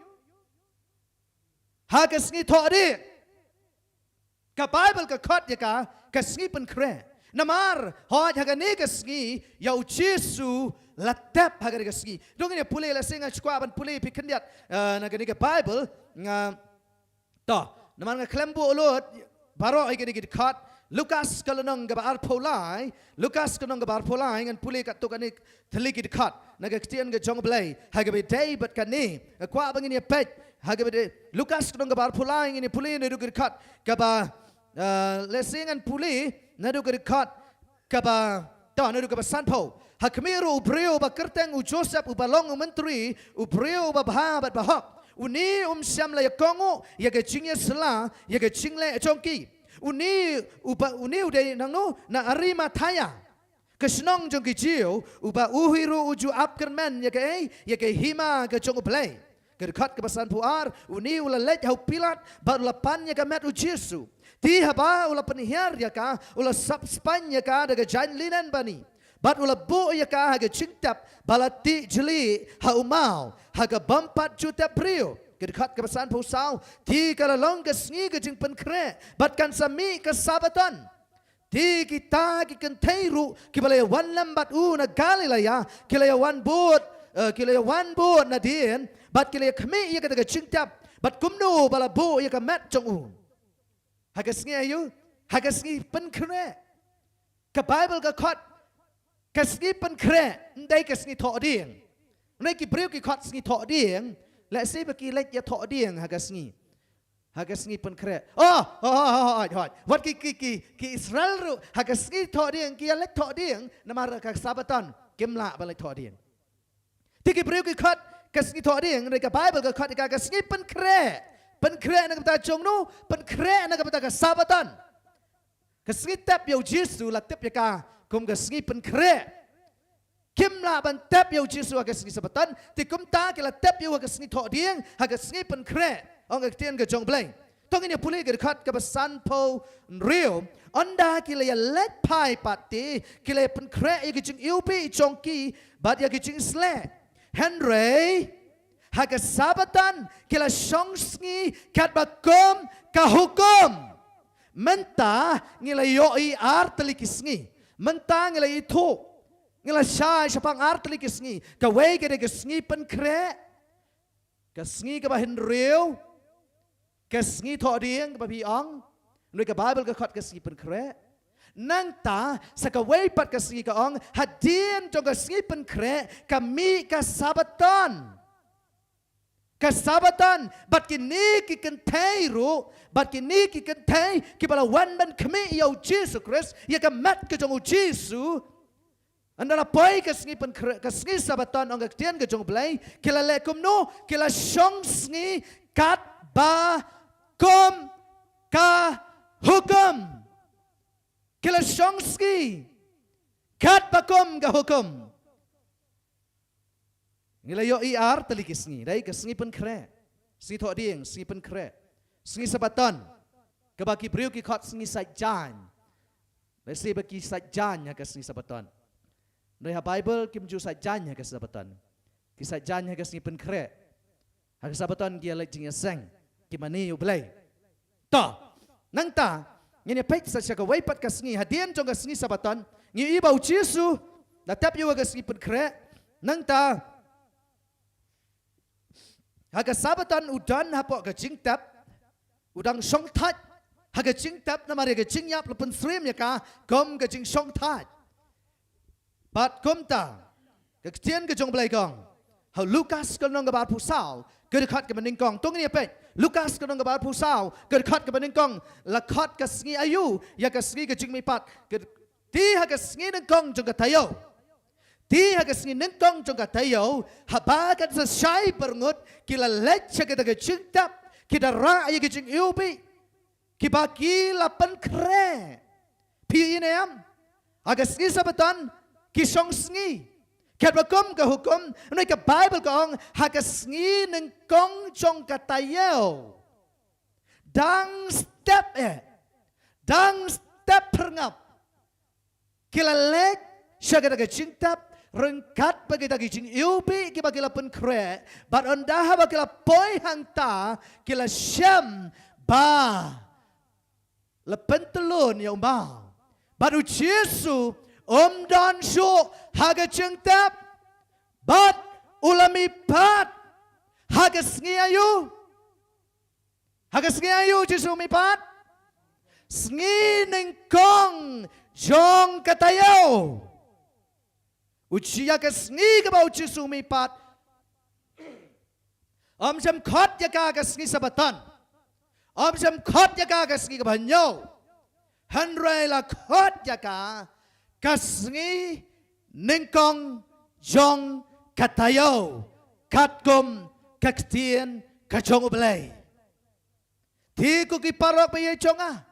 Ha ka sngi Thohdieng. Ka Baibl ka khot ïa ka ka sngi Pynkhreh. Namar hooid ha kane ka sngi ïa u Jisu la tep ha kane ka sngi. Dang ïa pule, lehse nga shu kwah ban pule ïa phi khyndiat, eh, na kane ka Baibl, nga To, namar nga khlem buh lut baroh ïa kine ki dkhot. Lukas ka lynnong kaba arphew lai, Lukas ka lynnong kaba arphew lai, ngan pule katto katne tylli ki dkhot na ka ktien ka jong U Blei ha kaba ïadei bad kane. Nga kwah ba ngin ïa peit ha kaba ïadei, Lukas ka lynnong kaba arphew lai, ngin ïa pule naduh ki dkhot kaba, eh, lehse ngan pule naduh ki dkhot kaba, to, naduh kaba sanphew. Ha khmih ruh u briew uba kyrteng u Joseph, uba long u myntri, u briew uba bha bad bahok. Une um shym la ïa kohnguh ïa ka jingïasylla ïa ka jingleh jong ki. Une uba, une u dei nangno? Na Arimathea, ka shnong jong ki Jiw, uba u hi ruh u ju ap kyrmen ïa ka, eh, ïa ka hima ka jong U Blei. Ka dkhot kaba sanphew ar, une u la leit ha u Pilat bad u la pan ïa ka met u Jisu. Te haba u la pynhiar ïa ka, u la sap spaiñ ïa ka da ka jaiñ linen bani. Bad u la buh ïa ka ha ka jingtep ba la tih jlieh ha u maw, ha kaba ym pat ju tep briew. Ka dkhot kaba sanphew saw, te ka la long ka sngi ka jingpynkhreh bad kan sa mih ka Sabaton. Te kita ki kynthei ruh kiba la ïa wan lem bad u na Galilea, ki la ïa wan bud, eh, ki la ïa wan bud nadien, bad ki la ïa khmih ïa kata ka jingtep, bad kumno ba la buh ïa ka met jong u. Ha ka sngi aïu? Ha ka sngi Pynkhreh. Ka Baibl ka khot ka sngi Pynkhreh, ym dei ka sngi Thohdieng. Hynrei ki briew ki khot sngi Thohdieng, lehse ba ki leit ïa thohdieng ha ka sngi, ha ka sngi Pynkhreh. Oh, oh, oh, oh, oh, oh. Wat ki, ki, ki, ki Israel ruh ha ka sngi Thohdieng ki ïa leit thohdieng, namar ka Sabaton kim lah ban leit thohdieng. Te ki briew ki khot ka sngi Thohdieng, hynrei ka Baibl ka khot ïa ka ka sngi Pynkhreh. Pynkhreh na ka bynta jong no? Pynkhreh na ka bynta ka Sabaton. Ka sngi tep ïa u Jisu la tip ïa ka kum ka sngi Pynkhreh. Kim lah ban tep ïa u Jisu ha ka sngi Sabaton, te kumta ki la tep ïa u ha ka sngi Thohdieng, ha ka sngi Pynkhreh, ong ka ktien ka jong U Blei. To ngin ïa pule ka dkhot kaba sanphew hynriew. Ynda ki la ïa leit phai pat te, ki la ïa pynkhreh ïa ki jingiwbih jong ki bad ïa ki jingsleh. Hynrei ha ka Sabaton ki la shong sngi katba kum ka hukum. Mynta ngi la ïohi ar tylli ki sngi. Mynta ngi la ithuh, ngi la shai shaphang ar tylli ki sngi. Kawei ka dei ka sngi pynkhreh, ka sngi kaba hynriew, ka sngi thohdieng kaba phi ong. Hynrei ka Baibl ka khot ka sngi pynkhreh. Nangta sa kawei pat ka sngi ka ong, hadien jong ka sngi pynkhreh ka mih ka Sabaton. Ka Sabaton, bad kine ki kynthei ruh, bad kine ki kynthei kiba la wan ban khmih ïa u Jisu Khrist, ïa ka met ka jong u Jisu. Ynda la poi ka sngi pynkhreh, ka sngi Sabaton, ong ka ktien ka jong U Blei, ki la leh kumno? Ki la shong sngi katba kum ka hukum. Ki la shong sngi katba kum ka hukum. Ngi la ïohi ar tylli ki sngi, dei ka sngi pynkhreh, sngi thohdieng, sngi pynkhreh, sngi Sabaton, kaba ki briew ki khot sngi Saitjaiñ. Lehse ba ki saitjaiñ ha ka sngi Sabaton. Hynrei ha Baibl kim ju saitjaiñ ha ka Sabaton. Ki saitjaiñ ha ka sngi pynkhreh. Ha ka Sabaton ki ïa leit jingïaseng, ki mane ïa U Blei. To, nangta ngin ïa peit sa sha kawei pat ka sngi, hadien jong ka sngi Sabaton, ngi ïohi ba u Jisu la tep ïa u ha ka sngi pynkhreh. Nangta ha ka Sabaton u don hapoh ka jingtep, u dang shongthait ha ka jingtep, namar ïa ka jingïap la pynsyriem ïa ka kum ka jingshongthait. Bad kumta ka ktien ka jong U Blei ka ong ha Lukas ka lynnong kaba arphew saw, ka dkhot kaba nyngkong. To ngin ïa peit Lukas ka lynnong kaba arphew saw, ka dkhot kaba nyngkong. La khot ka sngi aïu ïa ka sngi ka jingmihpat? Ka, te ha ka sngi nyngkong jong ka taïew. Te ha ka sngi nyngkong jong ka taïew, haba kan sa shai byrngut, ki la leit sha kata ka jingtep, ki da rah ïa ki jingiwbih kiba ki la pynkhreh. Phi ïohi ne em? Ha ka sngi Sabaton ki shong sngi katba kum ka hukum. Hynrei ka Baibl ka ong ha ka sngi nyngkong jong ka taïew, dang step eh, dang step pyrngap, ki la leit sha kata ka jingtep ryngkat bad kita ki jingiwbih kiba ki la pynkhreh. Bad ynda haba ki la poi hangta, ki la shem ba la pyntyllun ïa u maw. Bad u Jisu um don shuh ha ka jingtep, bad u la mihpat. Ha ka sngi aïu? Ha ka sngi aïu u Jisu u mihpat? Sngi nyngkong jong ka taïew. U Ji-, ha ka sngi kaba u Jisu u mihpat, um shym khot ïa ka ka sngi Sabaton. Um shym khot ïa ka ka sngi kaba hynñiew. Hynrei la khot ïa ka ka sngi nyngkong jong ka taïew, katkum ka ktien ka jong U Blei. Te ko ki paralok ba ïeit jong nga,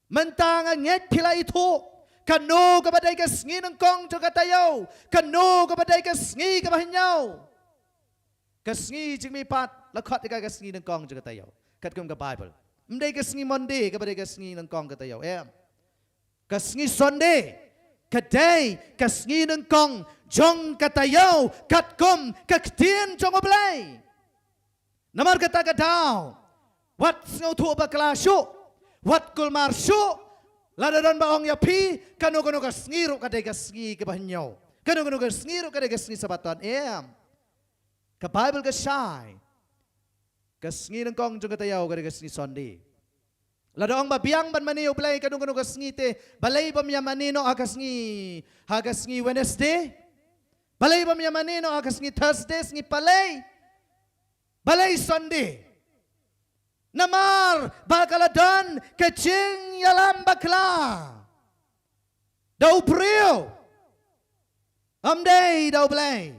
mynta nga ngeit phi la ithuh kano kaba dei ka sngi nyngkong jong ka taïew, kano kaba dei ka sngi kaba hynñiew. Ka sngi jingmihpat la khot ïa ka ka sngi nyngkong jong ka taïew, katkum ka Baibl. Ym dei ka sngi Monday kaba dei ka sngi nyngkong ka taïew, em. Ka sngi Sunday ka dei ka sngi nyngkong jong ka taïew, katkum ka ktien jong U Blei. Namar kata ka daw, wat sngewthuh bakla shuh, wat kulmar shuh. Lada don ba ong ïa phi, kano kano ka sngi ruh ka dei ka sngi kaba hynñiew, kano kano ka sngi ruh ka dei ka sngi Sabaton, em. Ka Baibl ka shai, ka sngi nyngkong jong ka taïew ka dei ka sngi Sunday. Lada ong ba biang ban mane ïa U Blei kano kano ka sngi te, balei bym ïa mane noh ha ka sngi, ha ka sngi Wednesday? Balei bym ïa mane noh ha ka sngi Thursday, sngi Palei? Balei Sunday? Namar ba ka la don ka jingïalam bakla da u briew. Ym dei da U Blei.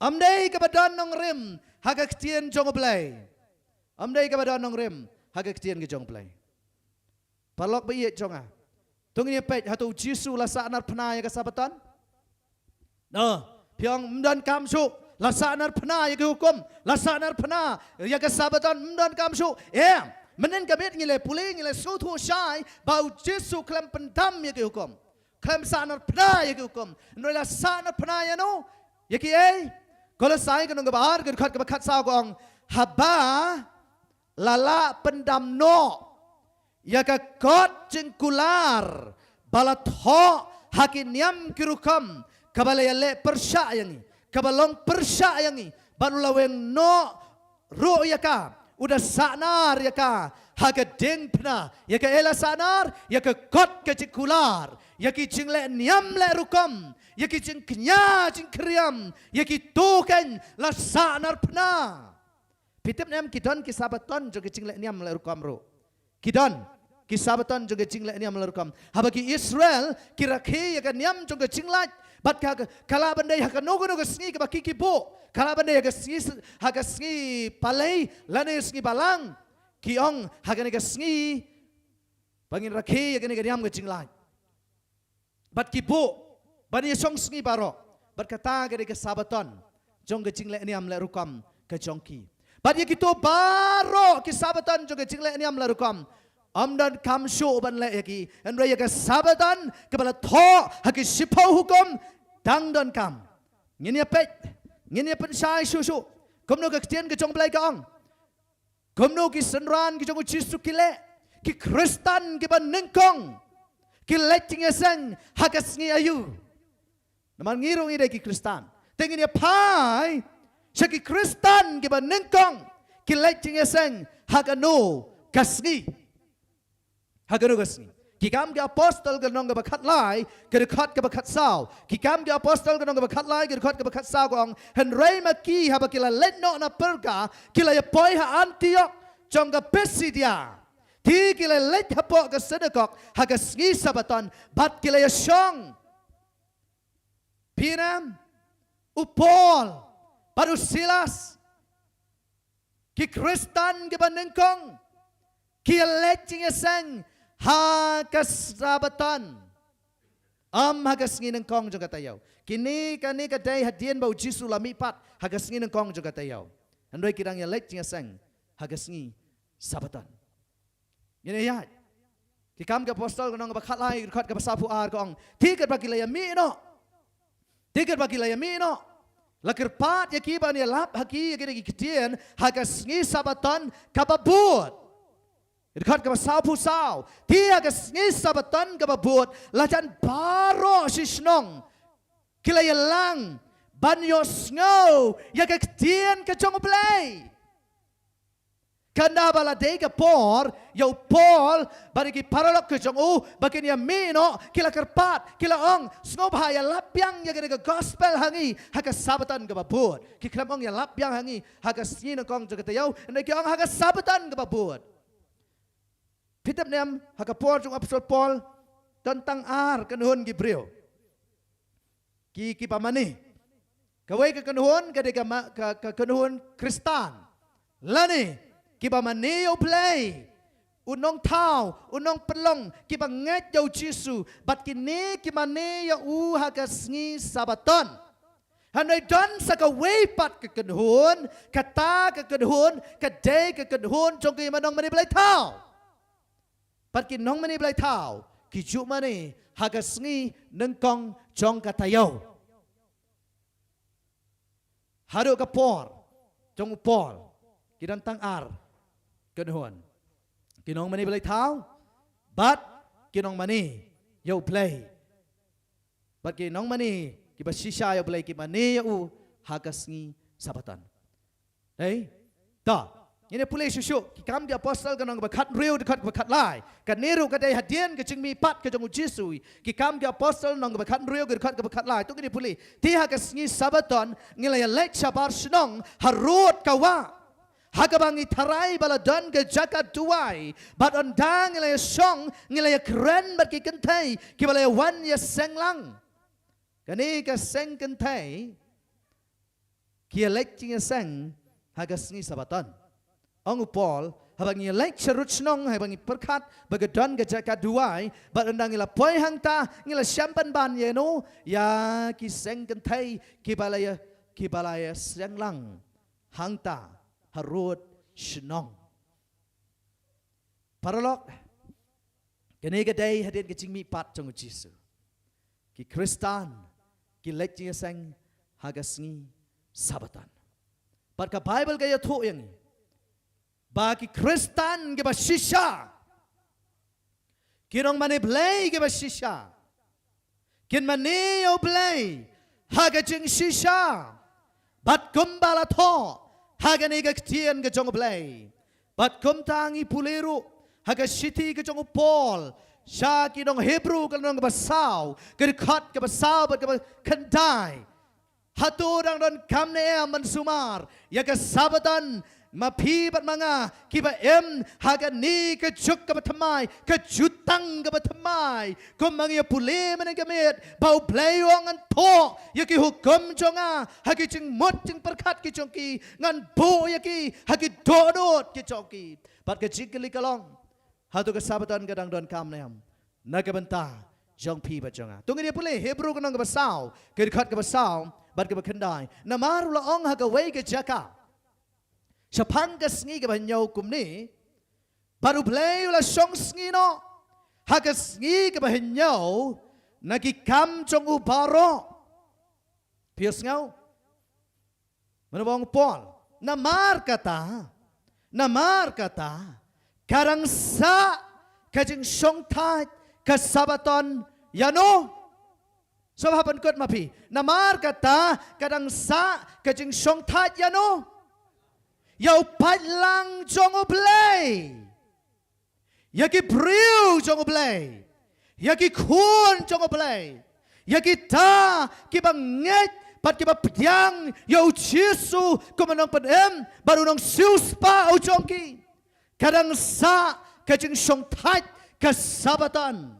Ym dei kaba don nongrim ha ka ktien jong U Blei. Ym dei kaba don nongrim ha ka ktien ka jong U Blei. Paralok ba ïeit jong nga, to ngin ïa peit, hato u Jisu la sahnarphna ïa ka Sabaton? No, phi ong ym don kam shuh. La sahnarphna ïa ki hukum, la sahnarphna ïa ka Sabaton, ym donkam shuh. Em, mynhynnin ka miet ngi la pule, ngi la sngewthuh shai ba u Jisu khlem pyndam ïa ki hukum, khlem sahnarphna ïa ki hukum. Hynrei la sahnarphna ïano? Ïa kiei? Kolosai ka lynnong kaba ar, ka dkhot kaba khatsaw ka ong, haba la lah pyndam noh ïa ka kot jingkular ba la thoh ha ki niam ki rukom, kaba la ïaleh pyrshah ïa ngi, kaba long pyrshah ïa ngi, bad u la weng noh ruh ïa ka, u da sahnar ïa ka ha ka diengphna. Ïa kaei la sahnar? Ïa ka kot ka jingkular, ïa ki jingleh niam leh rukom, ïa ki jingkñia jingkhriam, ïa kito kein la sahnarphna. Phi tip ne em, ki don ki Sabaton jong ki jingleh niam leh rukom ruh. Ki don ki Sabaton jong ki jingleh niam leh rukom. Haba ki Israel ki rakhe ïa ka niam jong ka jinglait, bad ka, ka lah ban dei ha kano kano ka sngi kaba ki, ki buh. Ka lah ban dei ha ka sngi, ha ka sngi Palei lane sngi Balang. Ki ong, ha kane ka sngi ba ngin rakhe ïa kane ka niam ka jinglait. Bad ki buh ban ïashong sngi baroh. Bad kata ka dei ka Sabaton jong ka jingleh niam leh rukom ka jong ki. Bad ïa kito baroh ki Sabaton jong ka jingleh niam leh rukom, ym donkam shuh ban leh ïa ki. Hynrei ïa ka Sabaton kaba la thoh ha ki shiphew hukum, dang donkam. Ngin ïa peit, ngin ïa pynshai shuh shuh kumno ka ktien ka jong U Blei ka ong. Kumno ki synran ki jong U Jisu ki leh, ki Khristan kiba nyngkong ki leit jingïaseng ha ka sngi aïu? Namar ngi ruh ngi dei ki Khristan. Te ngin ïa phai sha ki Khristan kiba nyngkong ki leit jingïaseng ha kano ka sngi. Ha kano ka sngi? Ki Kam ki Apostol ka lynnong kaba khatlai, ka dkhot kaba khatsaw. Ki Kam ki Apostol ka lynnong kaba khatlai, ka dkhot kaba khatsaw ka ong, hynrei ma ki haba ki la leit noh na Perga, ki la ïa poi ha Antiok jong ka Pisidia. Te ki la leit hapoh ka synagog ha ka sngi Sabaton bad ki la ïashong. Phi ïa ngam, u Paul bad u Silas, ki Khristan kiba nyngkong, ki leit jingïaseng ha ka Sabaton, ym ha ka sngi nyngkong jong ka taïew. Kine, kane ka dei hadien ba U Jisu u la mihpat ha ka sngi nyngkong jong ka taïew. Hynrei ki dang ïa leit jingïaseng ha ka sngi Sabaton. Ngin ïa ïaid. Ki Kam ki Apostol ka lynnong kaba khatlai, ka dkhot kaba sawphew ar ka ong, te katba ki la ïa mih noh, te katba ki la ïa mih noh, la kyrpad ïa ki ban ïalap ha ki ïa kine ki ktien ha ka sngi Sabaton kaba bud. Ka dkhot kaba sawphew saw, te ha ka sngi Sabaton kaba bud, la jan baroh shi shnong ki la ïalang ban ïohsngew ïa ka ktien ka jong U Blei. Kane ba la dei ka por ïa u Paul bad ïa ki paralok ki jong u ba kin ïa mih noh, ki la kyrpad, ki la ong, sngewbha ïalap biang ïa kane ka gospel ha ngi ha ka Sabaton kaba bud. Ki khlem ong ïalap biang ha ngi ha ka sngi nyngkong jong ka taïew, hynrei ki ong ha ka Sabaton kaba bud. Phi tip ne em, ha ka por jong u Apostol Paul, don tang ar kynhun ki briew ki, kiba mane. Kawei ka kynhun ka dei ka ma-, ka, ka kynhun Khristan, lane kiba mane ïa U Blei, u nongthaw, u nongpynlong, kiba ngeit ïa U Jisu. Bad kine ki mane ïa u ha ka sngi Sabaton. Hynrei don sa kawei pat ka kynhun, kata ka kynhun ka dei ka kynhun jong ki nongmane blei thaw. Bad ki nongmane blei thaw ki ju mane ha ka sngi nyngkong jong ka taïew. Haduh ka por jong u Paul, ki don tang ar kynhun. Ki nongmane blei thaw bad ki nongmane ïa U Blei. Bad ki nongmane kiba shisha ïa U Blei ki mane ïa u ha ka sngi Sabaton. Hei? Ta, ngin ïa pule shuh shuh, Ki Kam ki Apostol ka lynnong kaba khathynriew, dkhot kaba khatlai. Kane ruh ka dei hadien ka jingmihpat ka jong U Jisu. Ki Kam ki Apostol lynnong kaba khathynriew, dkhot kaba khatlai. To ngin ïa pule. Te ha ka sngi Sabaton ngi la ïa leit shabar shnong harud ka wah, ha kaba ngi tharai ba la don ka jaka duwai. Bad ynda ngi la ïa shong, ngi la ïa kren bad ki kynthei kiba la ïa wan ïaseng lang. Kane ka seng kynthei ki ïa leit jingïaseng ha ka sngi Sabaton. Ong u Paul, haba ngi ïa leit sharud shnong, haba ngi pyrkhat ba ka don ka jaka duwai, bad ynda ngi la poi hangta, ngi la shem pynban ïano, ïa ki seng kynthei kiba la ïa kiba la ïaseng lang hangta harud shnong. Paralok, kane ka dei hadien ka jingmihpat jong u Jisu. Ki Khristan ki leit jingïaseng ha ka sngi Sabaton. Bad ka Baibl ka ïathuh ïa ngi ba ki Khristan kiba shisha, ki nongmane Blei kiba shisha, kin mane ïa u Blei ha ka jingshisha. Bad kumba la thoh ha kane ka ktien ka jong u Blei, bad kumta ngi pule ruh ha ka shithi ka jong u Paul sha ki nong Hebru, ka lynnong kaba saw, ka dkhot kaba saw bad kaba khyndai. Hato dang donkam ne em ban sumar ïa ka Sabaton ma phi bad ma nga kiba im ha kane ka juk kaba thymmai, ka jutang kaba thymmai? Kumba ngi ïa pule mynne ka miet, ba u Blei u ong, ngan thoh ïa ki hukum jong nga ha ki jingmut jingpyrkhat ki jong ki, ngan buh ïa ki ha ki dohnud ki jong ki. Bad ka jingkylli ka long, hato ka Sabaton ka dang donkam ne em na ka bynta jong phi bad jong nga? To ngin ïa pule Hebru ka lynnong kaba saw, ka dkhot kaba saw bad kaba khyndai. Namar u la ong ha kawei ka jaka shaphang ka sngi kaba hynñiew kumne, bad u Blei u la shong sngi noh ha ka sngi kaba hynñiew na ki kam jong u baroh. Phi ïohsngew? Mano ba ong Paul? Namar kata, namar kata, ka dang sah ka jingshongthait ka Sabaton ïano? Sngewbha pynkut ma phi. Namar kata, ka dang sah ka jingshongthait ïano? Ïa u paidlang jong u Blei, ïa ki briew jong u Blei, ïa ki khun jong u Blei, ïa kita kiba ngeit bad kiba pdiang ïa u Jisu kum u nongpynim bad u nongsiewspah u jong ki. Ka dang sah ka jingshongthait ka Sabaton.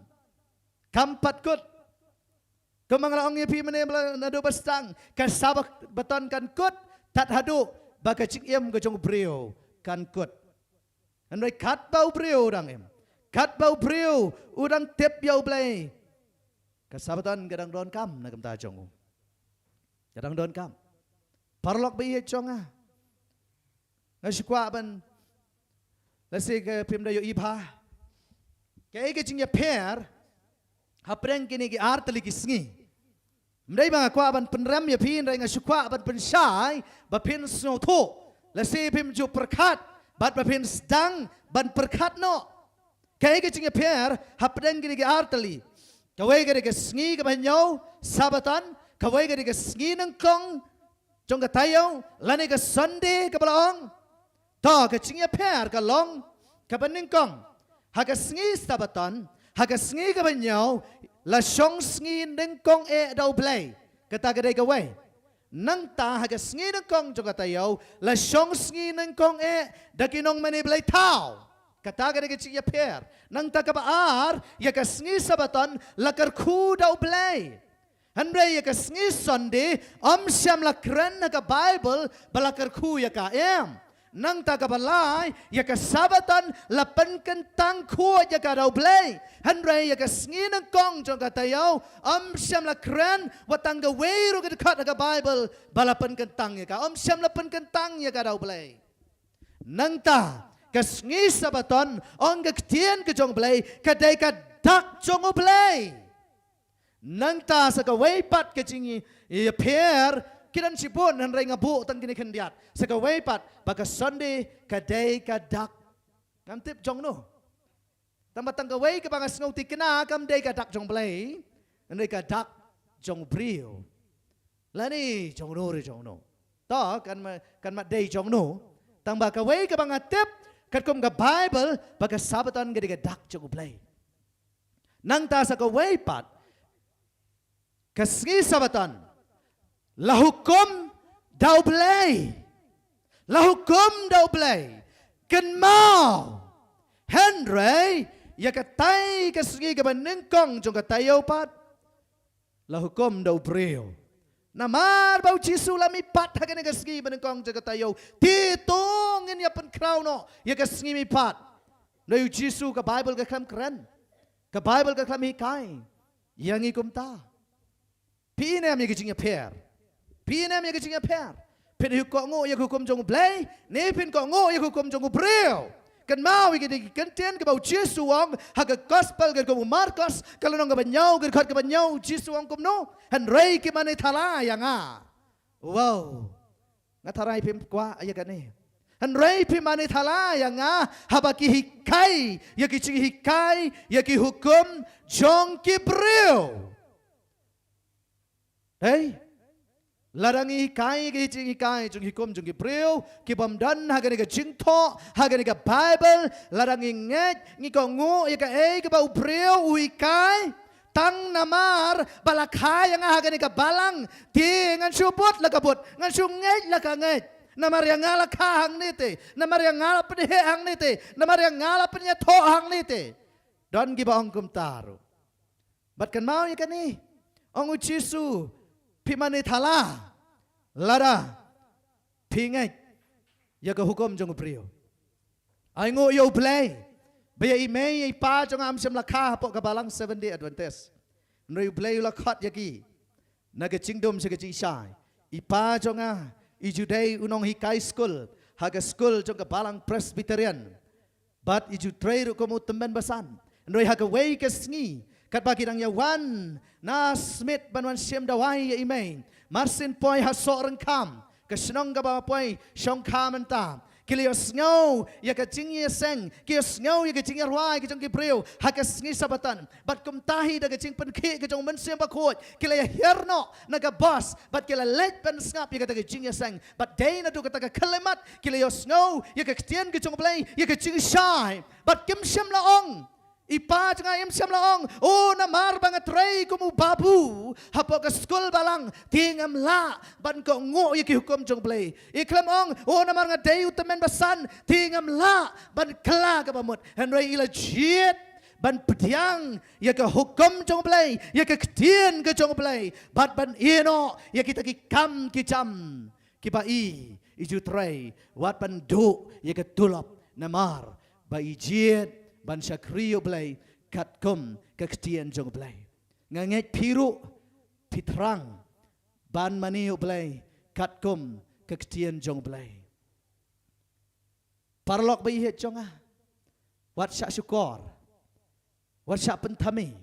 Kam pat kut. Kumba nga la ong ïa phi mynne, naduh ba sdang, ka Sabaton kan kut tad haduh ba ka jingim ka jong u briew kan kut. Hynrei katba u briew u dang im, katba u briew u dang tip ïa u Blei, ka Sabaton ka dang donkam na ka bynta jong u. Ka dang donkam. Paralok ba ïeit jong nga, nga shu kwah ban, lehse ka phim da ïohi bha kaei ka jingïapher hapdeng kine ki ar tylli ki sngi. Ym dei ba nga kwah ban pynrem ïa phi, hynrei nga shu kwah ban pynshai ba phin sngewthuh, lehse phim ju pyrkhat, bad ba phin sdang ban pyrkhat noh. Kaei ka jingïapher hapdeng kine ki ar tylli? Kawei ka dei ka sngi kaba hynñiew, Sabaton. Kawei ka dei ka sngi nyngkong jong ka taïew, lane ka Sunday kaba la ong. To, ka jingïapher ka long kaba nyngkong. Ha ka sngi Sabaton, ha ka sngi kaba hynñiew, la shong sngi nyngkong eh da u Blei. Kata ka dei kawei. Nangta ha ka sngi nyngkong jong ka taïew, la shong sngi nyngkong eh da ki nongmane Blei thaw. Kata ka dei ka jingïapher. Nangta kaba ar, ïa ka sngi Sabaton la kyrkhu da u Blei. Hynrei ïa ka sngi Sunday, ym shym la kren ha ka Baibl ba la kyrkhu ïa ka, em. Nangta kaba lai, ïa ka Sabaton la pynkyntang khuid ïa ka da u Blei. Hynrei ïa ka sngi nyngkong jong ka taïew, ym shym la kren wat tang kawei ruh ka dkhot ha ka Baibl ba la pynkyntang ïa ka. Ym shym la pynkyntang ïa ka da u Blei. Nangta ka sngi Sabaton, ong ka ktien ka jong u Blei, ka dei ka dak jong u Blei. Nangta sa kawei pat ka jingïapher, ki don shibun, hynrei nga buh tang kine khyndiat. Sa kawei pat ba ka Sunday ka dei ka dak, ngam tip jong no. Tang ba tang kawei kaba nga sngew thikna, kam dei ka dak jong u Blei, hynrei ka dak jong u briew. Lane jong no re jong no. To, kan ma, kan mat dei jong no. Tang ba kawei kaba nga tip, katkum ka Baibl, ba ka Sabaton ka dei ka dak jong u Blei. Nangta sa kawei pat, ka sngi Sabaton la hukum da u Blei. La hukum da u Blei. Kynmaw. Hynrei ïa katai ka sngi kaba nyngkong jong ka taïew pat, la hukum da u briew. Namar ba u Jisu la mihpat ha kane ka sngi ba nyngkong jong ka taïew. Te to ngin ïa pynkhraw noh ïa ka sngi mihpat. Hynrei u Jisu, ka Baibl ka khlem kren, ka Baibl ka khlem hikai ïa ngi kumta. Phi i ne em ïa ka jingïapher? Phi ïa ïa ka jingïapher. Phin ïa kohnguh ïa ka hukum jong U Blei, ne phin kohnguh ïa ka hukum jong u briew. Kynmaw ïa ka dei ka ktien kaba u Jisu u ong ha ka gospel katkum u Markos, ka lynnong kaba hynñiew, ka dkhot kaba hynñiew, u Jisu u ong kumno? Hynrei ki mane thala ïa nga. Wow. Nga tharai phim kwah ïa kane. Hynrei phi mane thala ïa nga, haba ki hikai ïa ki jinghikai ïa ki hukum jong ki briew. Hei. Lada ngi hikai ïa ki jinghikai jong ki hukum jong ki briew, ki bym don ha kane ka jingthoh, ha kane ka Baibl, lada ngi ngeit, ngi kohnguh ïa kaei kaba u briew u hikai, tang namar ba la kha ïa nga ha kane ka balang, te ngan shu bud la ka bud, ngan shu ngeit la ka ngeit. Namar ïa nga la kha hangne te, namar ïa nga la pynheh hangne te, namar ïa nga la pynïathoh hangne te. Don kiba ong kumta ruh. Bad kynmaw ïa kane, ong u Jisu, phi mane thala lada phi ngeit ïa ka hukum jong u briew. Ai nguh ïa U Blei ba ïa i mei ïa i pa jong nga ym shym la kha hapoh ka balang Seventh Day Adventist. Hynrei U Blei u la khot ïa ki na ka jingdum sha ka jingshai. I pa jong nga i ju dei u nonghikai skul ha ka skul jong ka balang Presbyterian. Bad i ju trei ruh kum u tymmen basan. Hynrei ha kawei ka sngi, katba ki dang ïa wan na Smit ban wan shim dawai ïa i mei, mar syn poi ha Sohryngkham, ka shnong kaba poi shongkha mynta, ki la ïohsngew ïa ka jingïaseng, ki ïohsngew ïa ka jingïarwai ka jong ki briew ha ka sngi Sabaton. Bad kumta hi da ka jingpynkhih ka jong u Mynsiem Bakhuid, ki la ïahiar noh na ka bos bad ki la leit ban sngap ïa kata ka jingïaseng. Bad dei naduh kata ka khyllipmat ki la ïohsngew ïa ka ktien ka jong U Blei, ïa ka jingshai. Bad kim shym la ong, i pa jong nga im shym la ong, o, namar ba nga trei kum u babu hapoh ka skul balang, te ngam lah ban kohnguh ïa ki hukum jong U Blei. I khlem ong, o, namar nga dei u tymmen basan, te ngam lah ban kylla kaba mut. Hynrei i la jied ban pdiang ïa ka hukum jong U Blei, ïa ka ktien ka jong U Blei, bad ban ïehnoh ïa kita ki kam ki jam kiba i, i ju trei, wat ban duh ïa ka tulop namar ba i jied ban shakri ïa U Blei katkum ka ktien jong U Blei. Nga ngeit phi ruh phi thrang ban mane ïa U Blei katkum ka ktien jong U Blei. Paralok ba ïeit jong nga, wat shah shukor, wat shah pynthame.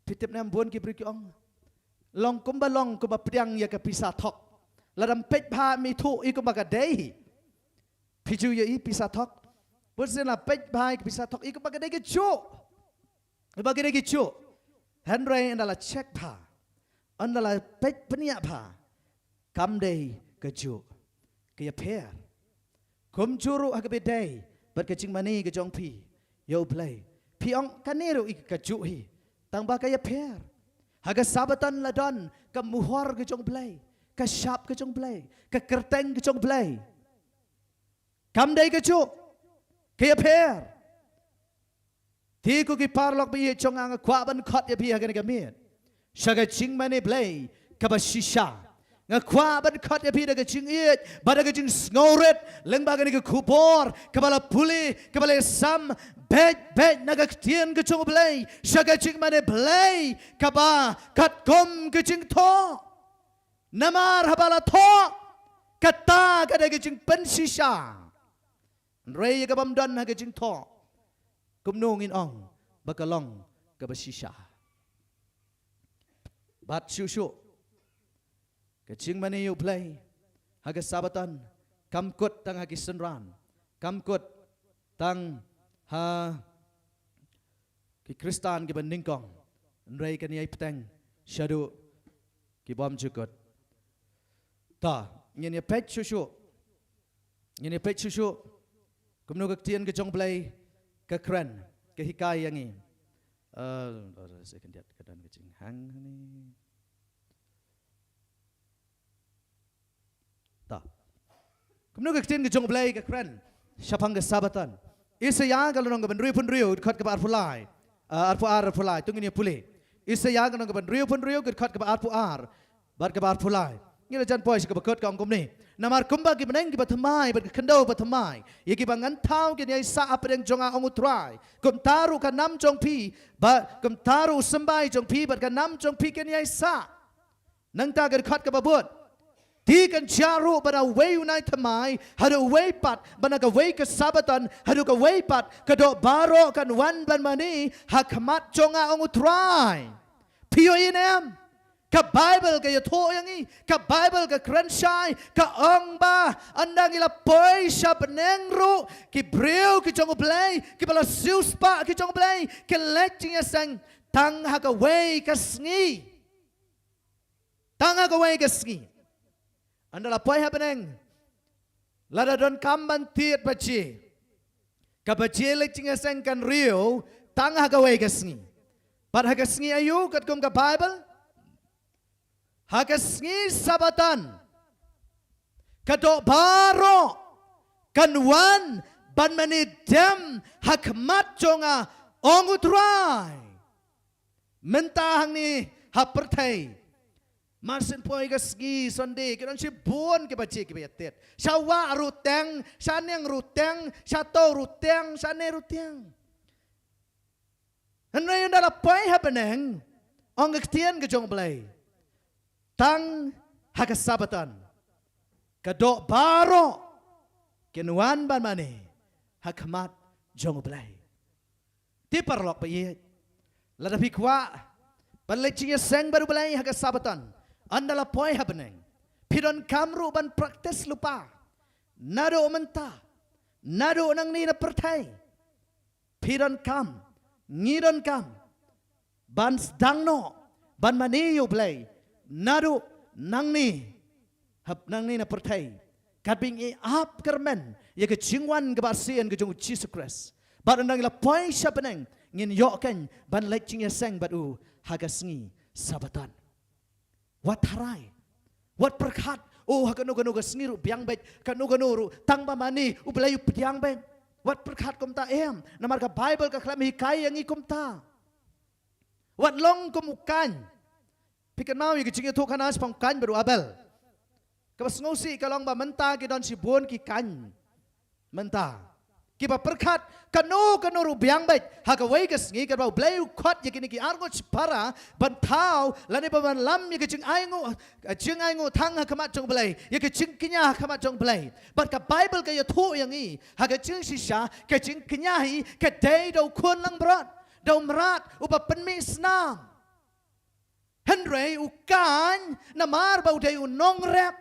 Phi tip ne em, bun ki briew ki ong, long kumba long, kumba pdiang ïa ka pisa thok. Lada ym peit bha ym ithuh i kumba ka dei. Phi ju ïohi pisa thok? Bun sien la peit bha ïa ka pisa thok i kumba ka dei kajuh, kumba ka dei kajuh. Hynrei ynda la check bha, ynda la peit bniah bha, kam dei kajuh, ka ïapher. Kumjuh ruh ha kaba ïadei bad ka jingmane ka jong phi ïa U Blei. Phi ong kane ruh i kajuh hi, tang ba ka ïapher. Ha ka Sabaton la don ka mohor ka jong U Blei, ka shap ka jong U Blei, ka kyrteng ka jong U Blei. Kam dei kajuh, ka ïapher. Te ko ki paralok ba ïeit jong nga, nga kwah ban khot ïa phi ha kane ka miet sha ka jingmane Blei kaba shisha. Nga kwah ban khot ïa phi da ka jingïeit bad da ka jingsngewrit lyngba kane ka khubor kaba la pule, kaba la sam beit beit na ka ktien ka jong U Blei, sha ka jingmane Blei kaba katkum ka jingthoh. Namar haba la thoh, kata ka dei ka jingpynshisha. Hynrei ïa kaba ym don ha ka jingthoh, kumno ngin ong ba ka long kaba shisha? Bad shuh shuh, ka jingmane ïa U Blei ha ka Sabaton kam kut tang ha ki synran, kam kut tang ha ki Khristan kiba nyngkong, hynrei kan ïai bteng shaduh ki bym ju kut. Ta, ngin ïa peit shuh shuh. Ngin ïa peit shuh shuh kumno ka ktien ka jong U Blei ka kren, ka hikai ïa ngi. Eh, oh, second, ka don ka jinghang hangne. Ta. Kumno ka ktien ka jong U Blei ka kren shaphang ka Sabaton? Isaïah ka lynnong kaba hynriewphew hynriew, dkhot kaba arphew lai. Ah, arphew ar, arphew lai. To ngin ïa pule. Isaïah ka lynnong kaba hynriewphew hynriew, dkhot kaba arphew ar bad kaba arphew lai. Ngi la jan poi sha kaba kut, ka ong kumne: Namar kumba ki bneng kiba thymmai bad ka khyndew ba thymmai, ïa kiba ngan thaw kin ïai sah hapdeng jong nga, ong U Trai, kumta ruh ka nam jong phi, bad kumta ruh u symbai jong phi bad ka nam jong phi kin ïai sah. Nangta ka dkhot kaba bud, Te kan jia ruh ba na uwei u nai thymmai haduh uwei pat, ba na kawei ka Sabbaton haduh kawei pat, ka doh baroh kan wan ban mane ha khmat jong nga, ong u Trai. Phi ïohi ne em? Ka Baibl ka ïathuh ïa ngi, ka Baibl ka kren shai, ka ong ba ynda ngi la poi sha bneng ruh, ki briew ki jong U Blei, kiba la siewspah ki jong U Blei, ki leit jingïaseng tang ha kawei ka sngi. Tang ha kawei ka sngi. Ynda la poi ha bneng, lada donkam ban thied baje, ka baje leit jingïaseng kan riew tang ha kawei ka sngi. Bad ha ka sngi aïu katkum ka Baibl? Ha ka sngi Sabbaton, ka doh baroh kan wan ban mane dem ha khmat jong nga, ong u Trai. Mynta hangne ha pyrthei, mar shen poi ka sngi Sunday, ki don shibun ki baje kiba ïatied. Sha wah ruh teng, sha neng ruh teng, sha to ruh teng, sha ne ruh teng. Hynrei ynda la poi ha bneng, ong ka ktien ka jong U Blei, tang ha ka Sabbaton, ka doh baroh kin wan ban mane ha khmat jong U Blei. Te paralok ba ïeit, lada phi kwah ban leit jingïaseng bad U Blei ha ka Sabbaton, ynda la poi ha bneng, phi donkam ruh ban practice lypa. Naduh mynta, naduh nangne na pyrthei, phi donkam, ngi donkam ban sdang noh ban mane ïa U Blei naduh nangne, hap nangne na pyrthei, katba ngi ap kyrmen ïa ka jingwan kaba arsien ka jong U Jisu Khrist. Bad ynda ngi la poi sha bneng, ngin ïoh kein ban leit jingïaseng bad U ha ka sngi Sabbaton. Wat tharai, wat pyrkhat, oh, ha kano kano ka sngi ruh biang beit, kano kano ruh tang ba mane, U Blei u pdiang beit. Wat pyrkhat kumta, em, namar ka Baibl ka khlem hikai ïa ngi kumta. Wat long kum u Kain. Phi kynmaw ïa ka jingïathuhkhana shaphang u Kain bad u Abel? Kaba sngewsih ka long ba mynta ki don shibun ki Kain mynta, kiba pyrkhat kano kano ruh biang beit ha kawei ka sngi, katba U Blei u khot ïa kine ki arngut shipara ban thaw lane ban lam ïa ka jingainguh, ka jingainguh tang ha khmat jong U Blei, ïa ka jingkñia ha khmat jong U Blei. Bad ka Baibl ka ïathuh ïa ngi, ha ka jingshisha ka jingkñia hi ka dei da u khun langbrot, da u mrad uba pynmih snam. Hynrei u Kain, namar ba u dei u nongrep,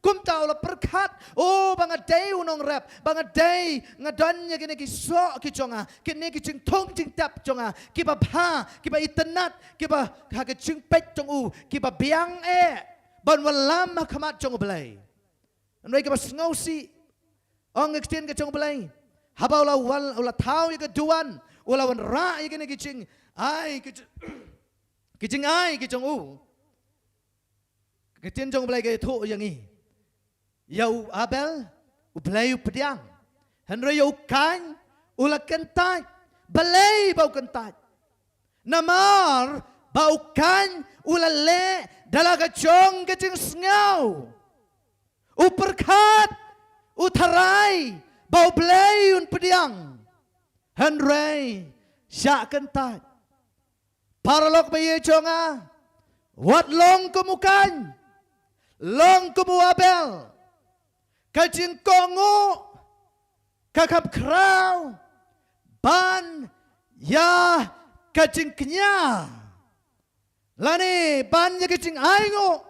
kumta u la pyrkhat, oh, ba nga dei u nongrep, ba nga dei, nga don ïa kine ki soh ki jong nga, kine ki jingthung jingtep jong nga, kiba bha, kiba itynnad, kiba ha ka jingpeit jong u kiba biang eh ban wallam ha khmat jong U Blei. Hynrei kaba sngewsih, ong ka ktien ka jong U Blei, haba u la wan, u la thaw ïa ka duwan, u la wanrah ïa kine ki jingai, ki jing, ki jingai ki jong u, ka ktien jong U Blei ka ïathuh ïa ngi, ïa u Abel U Blei u pdiang, hynrei ïa u Kain u la kyntait. Balei ba u kyntait? Namar ba u Kain u la leh da la ka jong ka jingsngew. U pyrkhat, u tharai ba U Blei un pdiang, hynrei shah kyntait. Paralok ba ïeit jong nga, wat long kum u Kain, long kum u Abel. Ka jingkohnguh ka kham khraw ban ïa ka jingkñia, lane ban ïa ka jingainguh.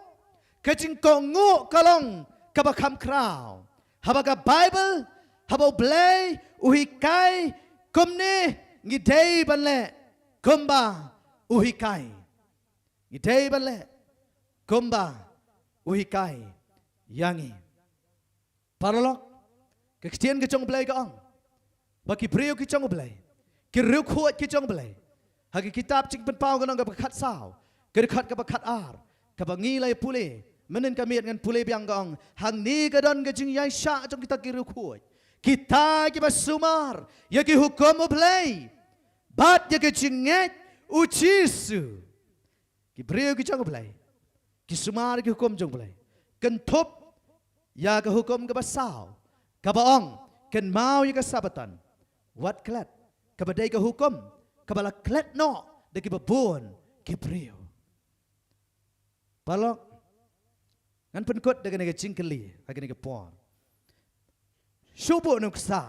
Ka jingkohnguh ka long kaba kham khraw. Haba ka Baibl, haba U Blei u hikai kumne, ngi dei ban leh kumba u hikai. Ngi dei ban leh kumba u hikai ïa ngi. Paralok, ka ktien ka jong U Blei ka ong ba ki briew ki jong U Blei, ki riewkhuid ki jong U Blei, ha ka kitab Jingpynpaw ka lynnong kaba khatsaw, ka dkhot kaba khatar, kaba ngi la ïa pule mynnin ka miet, ngan pule biang, ka ong, hangne ka don ka jingïaishah jong kita ki riewkhuid, kita kiba sumar ïa ki hukum U Blei bad ïa ka jingngeit U Jisu. Ki briew ki jong U Blei, ki sumar ïa ki hukum jong U Blei, kynthup ïa ka hukum kaba saw, kaba ong, kynmaw ïa ka Sabbaton, wat klet, kaba dei ka hukum kaba la klet noh da kiba bun ki briew. Paralok, Ngan pynkut da kane ka jingkylli ha kane ka por. Shuh buh nuksa.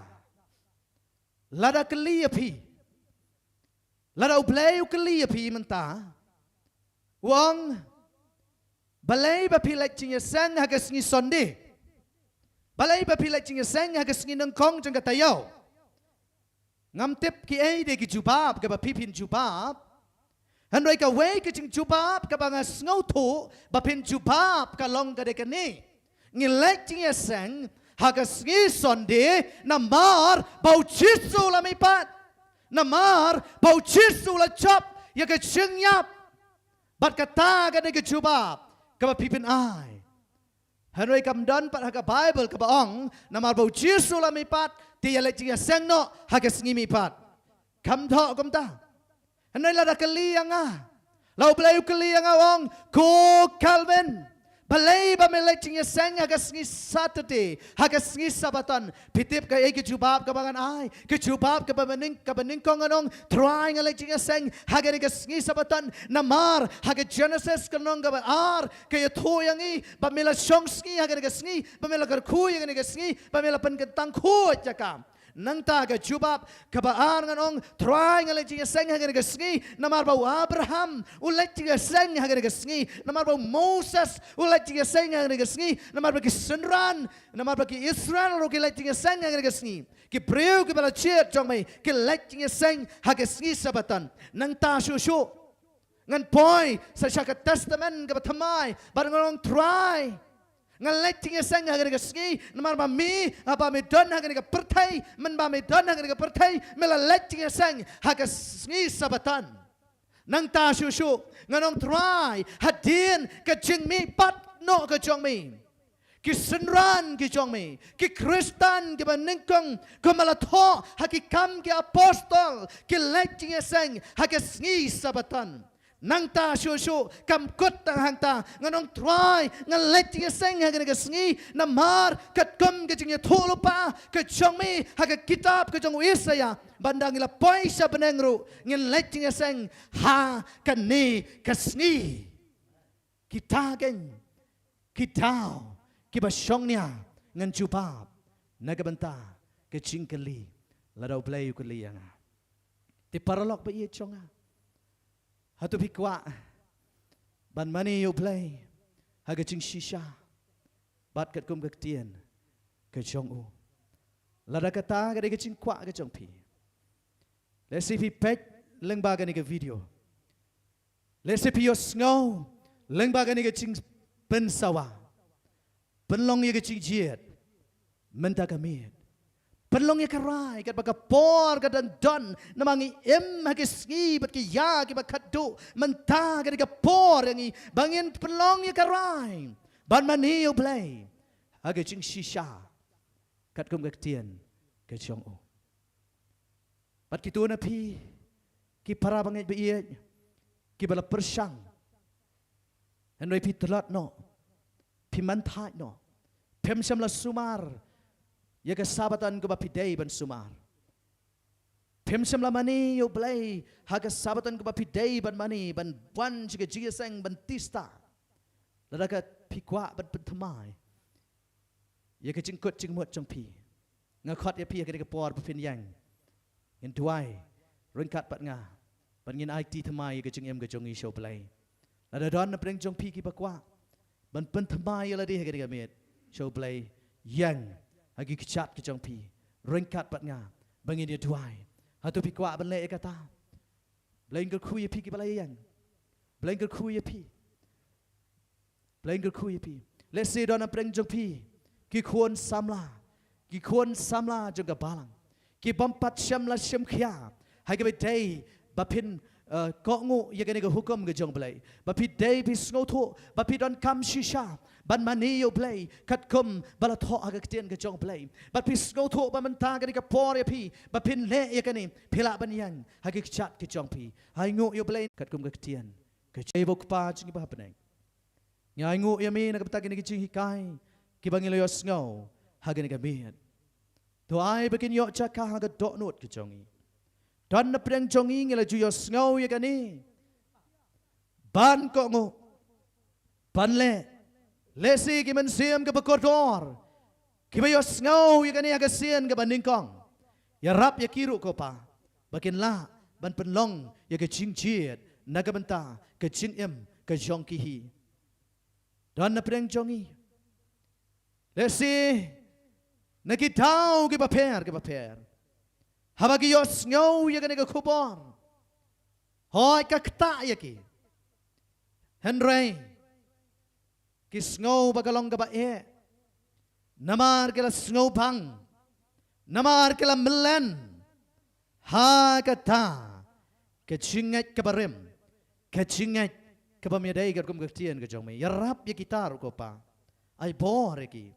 Lada kylli ïa phi, lada U Blei u kylli ïa phi mynta, u ong, balei ba phi leit jingïaseng ha ka sngi Sunday? Balei ba phi leit jingïaseng ha ka sngi nyngkong jong ka taïew? Ngam tip kiei de ki jubab kaba phi phin jubab. Hynrei kawei ka jingjubab kaba nga sngewthuh ba phin jubab ka long ka dei kane. Ngi leit jingïaseng ha ka sngi Sunday namar ba U Jisu u la mihpat. Namar ba U Jisu u la jop ïa ka jingïap. Bad kata ka dei ka jubab kaba phi phin ai. Hynrei kam don pat ha ka Baibl kaba ong namar ba U Jisu u la mihpat te ïaleit jingïaseng noh ha ka sngi mihpat. Kam thoh kumta. Hynrei lada kylli ïa nga, la U Blei u kylli ïa nga, u ong, ko Calvin, balei ba me leit jingïaseng ha ka sngi Saturday, ha ka sngi Sabbaton? Phi tip kaei ka jubab kaba ngan ai? Ka jubab kaba nyng, kaba nyngkong ngan ong, Trai, nga leit jingïaseng ha kane ka sngi Sabbaton namar ha ka Genesis ka lynnong kaba ar ka ïathuh ïa ngi ba me la shong sngi ha kane ka sngi, ba me la kyrkhu ïa kane ka sngi, ba me la pynkyntang khuid ïa ka. Nangta ka jubab kaba ar ngan ong, Trai, nga leit jingïaseng ha kane ka sngi namar ba u Abraham u leit jingïaseng ha kane ka sngi, namar ba u Moses u leit jingïaseng ha kane ka sngi, namar ba ki synran, namar ba ki Israel ruh ki leit jingïaseng ha kane ka sngi. Ki briew kiba la jied jong me ki leit jingïaseng ha ka sngi Sabbaton. Nangta shuh shuh ngan poi sa sha ka Testament kaba thymmai bad ngan ong, Trai, nga leit jingïaseng ha kane ka sngi namar ba me, haba me don ha kane ka pyrthei, mynba me don ha kane ka pyrthei me la leit jingïaseng ha ka sngi Sabbaton. Nangta shuh shuh ngan ong, Trai, hadien ka jingmihpat noh ka jong me, ki synran ki jong me, ki Khristan kiba nyngkong kumba la thoh ha Ki Kam ki Apostol, ki leit jingïaseng ha ka sngi Sabbaton. Nangta shuh shuh kam kut tang hangta, ngan ong, Trai, nga leit jingïaseng ha kane ka sngi namar katkum ka jingïathuhlypa ka jong me ha ka kitab ka jong u Isaïah, ba ynda ngi la poi sha bneng ruh ngin leit jingïaseng ha kane ka sngi. Kita keiñ ki daw kiba shongnia ngan jubab na ka bynta ka jingkylli, lada U Blei u kylli ïa nga. Te paralok ba ïeit jong nga, hato phi kwah ban mane ïa U Blei ha ka jingshisha bad katkum ka ktien ka jong u? Lada kata ka dei ka jingkwah ka jong phi, lehse phi peit lyngba kane ka video, lehse phi ïohsngew lyngba kane ka jingpynsawa, pynlong ïa ka jingjied mynta ka miet. Pynlong ïa ka rai katba ka por ka dang don, namar ngi im ha ki sngi bad ki ïa kiba khatduh. Mynta ka dei ka por ïa ngi ba ngin pynlong ïa ka rai ban mane ïa U Blei ha ka jingshisha katkum ka ktien ka jong u. Bad kito na phi ki para bangeit ba ïeit kiba la pyrshang, hynrei phi tlot noh, phi man thait noh, phim shym la sumar ïa ka Sabbaton kaba phi dei ban sumar, phim shym la mane ïa U Blei ha ka Sabbaton kaba phi dei ban mane, ban wan sha ka jingïaseng ban tista. Lada ka phi kwah ban pynthymmai ïa ka jingkut jingmut jong phi, nga khot ïa phi ha kane ka por ba phin ïeng, ngin duwai ryngkat bad nga, bad ngin aiti thymmai ïa ka jingim ka jong ngi sha U Blei. Lada don na pdeng jong phi kiba kwah ban pynthymmai ïa lade ha kane ka miet sha U Blei, ïeng ha ki kjat ka jong phi ryngkat bad nga ba ngin ïa duwai. Hato phi kwah ban leh ïa kata? Blei un kyrkhu ïa phi kiba la ïeng. Blei un kyrkhu ïa phi. Blei un kyrkhu ïa phi. Lehse don na pdeng jong phi ki khun samla, ki khun samla jong ka balang, ki bym pat shym la shim khia ha kaba dei ba phin, eh, kohnguh ïa kane ka hukum ka jong U Blei, ba phi dei phi sngewthuh ba phi donkam shisha ban mane ïa U Blei katkum ba la thoh ha ka ktien ka jong U Blei. Bad phi sngewthuh ba mynta ka dei ka por ïa phi ba phin leh ïa kane, phi lah ban ïeng ha ki kjat ki jong phi. Ai nguh ïa U Blei katkum ka ktien ka jong U Kpa jong ngi ba ha bneng. Ngi ai nguh ïa me na ka bynta kine ki jinghikai kiba ngi la ïohsngew ha kane ka miet. To ai ba kin ïoh jaka ha ka dohnud ka jong ngi. Don na pdeng jong ngi ngi la ju ïohsngew ïa kane. Ban kohnguh, ban leh, Lehse ki mynsiem kiba kordor, kiba ïohsngew ïa kane ha ka sien kaba nyngkong, ïarap ïa ki ruh ko Pa, ba kin lah ban pynlong ïa ka jingjied na ka bynta ka jingim ka jong ki hi. Don na pdeng jong ngi, lehse na ki thaw kiba pher kiba pher, haba ki ïohsngew ïa kane ka khubor, hooid ka ktah ïa ki. Hynrei ki sngew ba ka long kaba eh, namar ki la sngewbang, namar ki la mlien ha kata ka jingngeit kaba rim, ka jingngeit kaba ïadei katkum ka ktien ka jong me. Ïarap ïa kita ruh ko Pa, ai bor ïa ki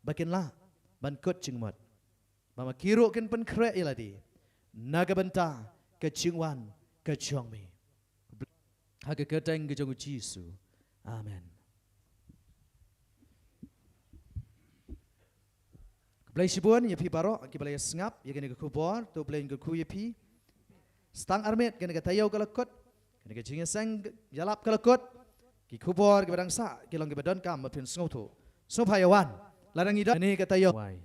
ba kin lah ban kut jingmut, ba ma ki ruh kin pynkhreh ïa lade na ka bynta ka jingwan ka jong me. Ha ka kyrteng ka jong u Jisu. Amen. Khublei shibun ïa phi baroh kiba la ïa sngap ïa kane ka khubor. To Blei un kyrkhu ïa phi. Stang armet, kane ka taïew ka la kut, kane ka jingïaseng ïalap ka la kut. Ki khubor kiba dang sah ki long kiba donkam ba phin sngewthuh. Sngewbha ïa wan, lada ngi don kane ka taïew. Wai,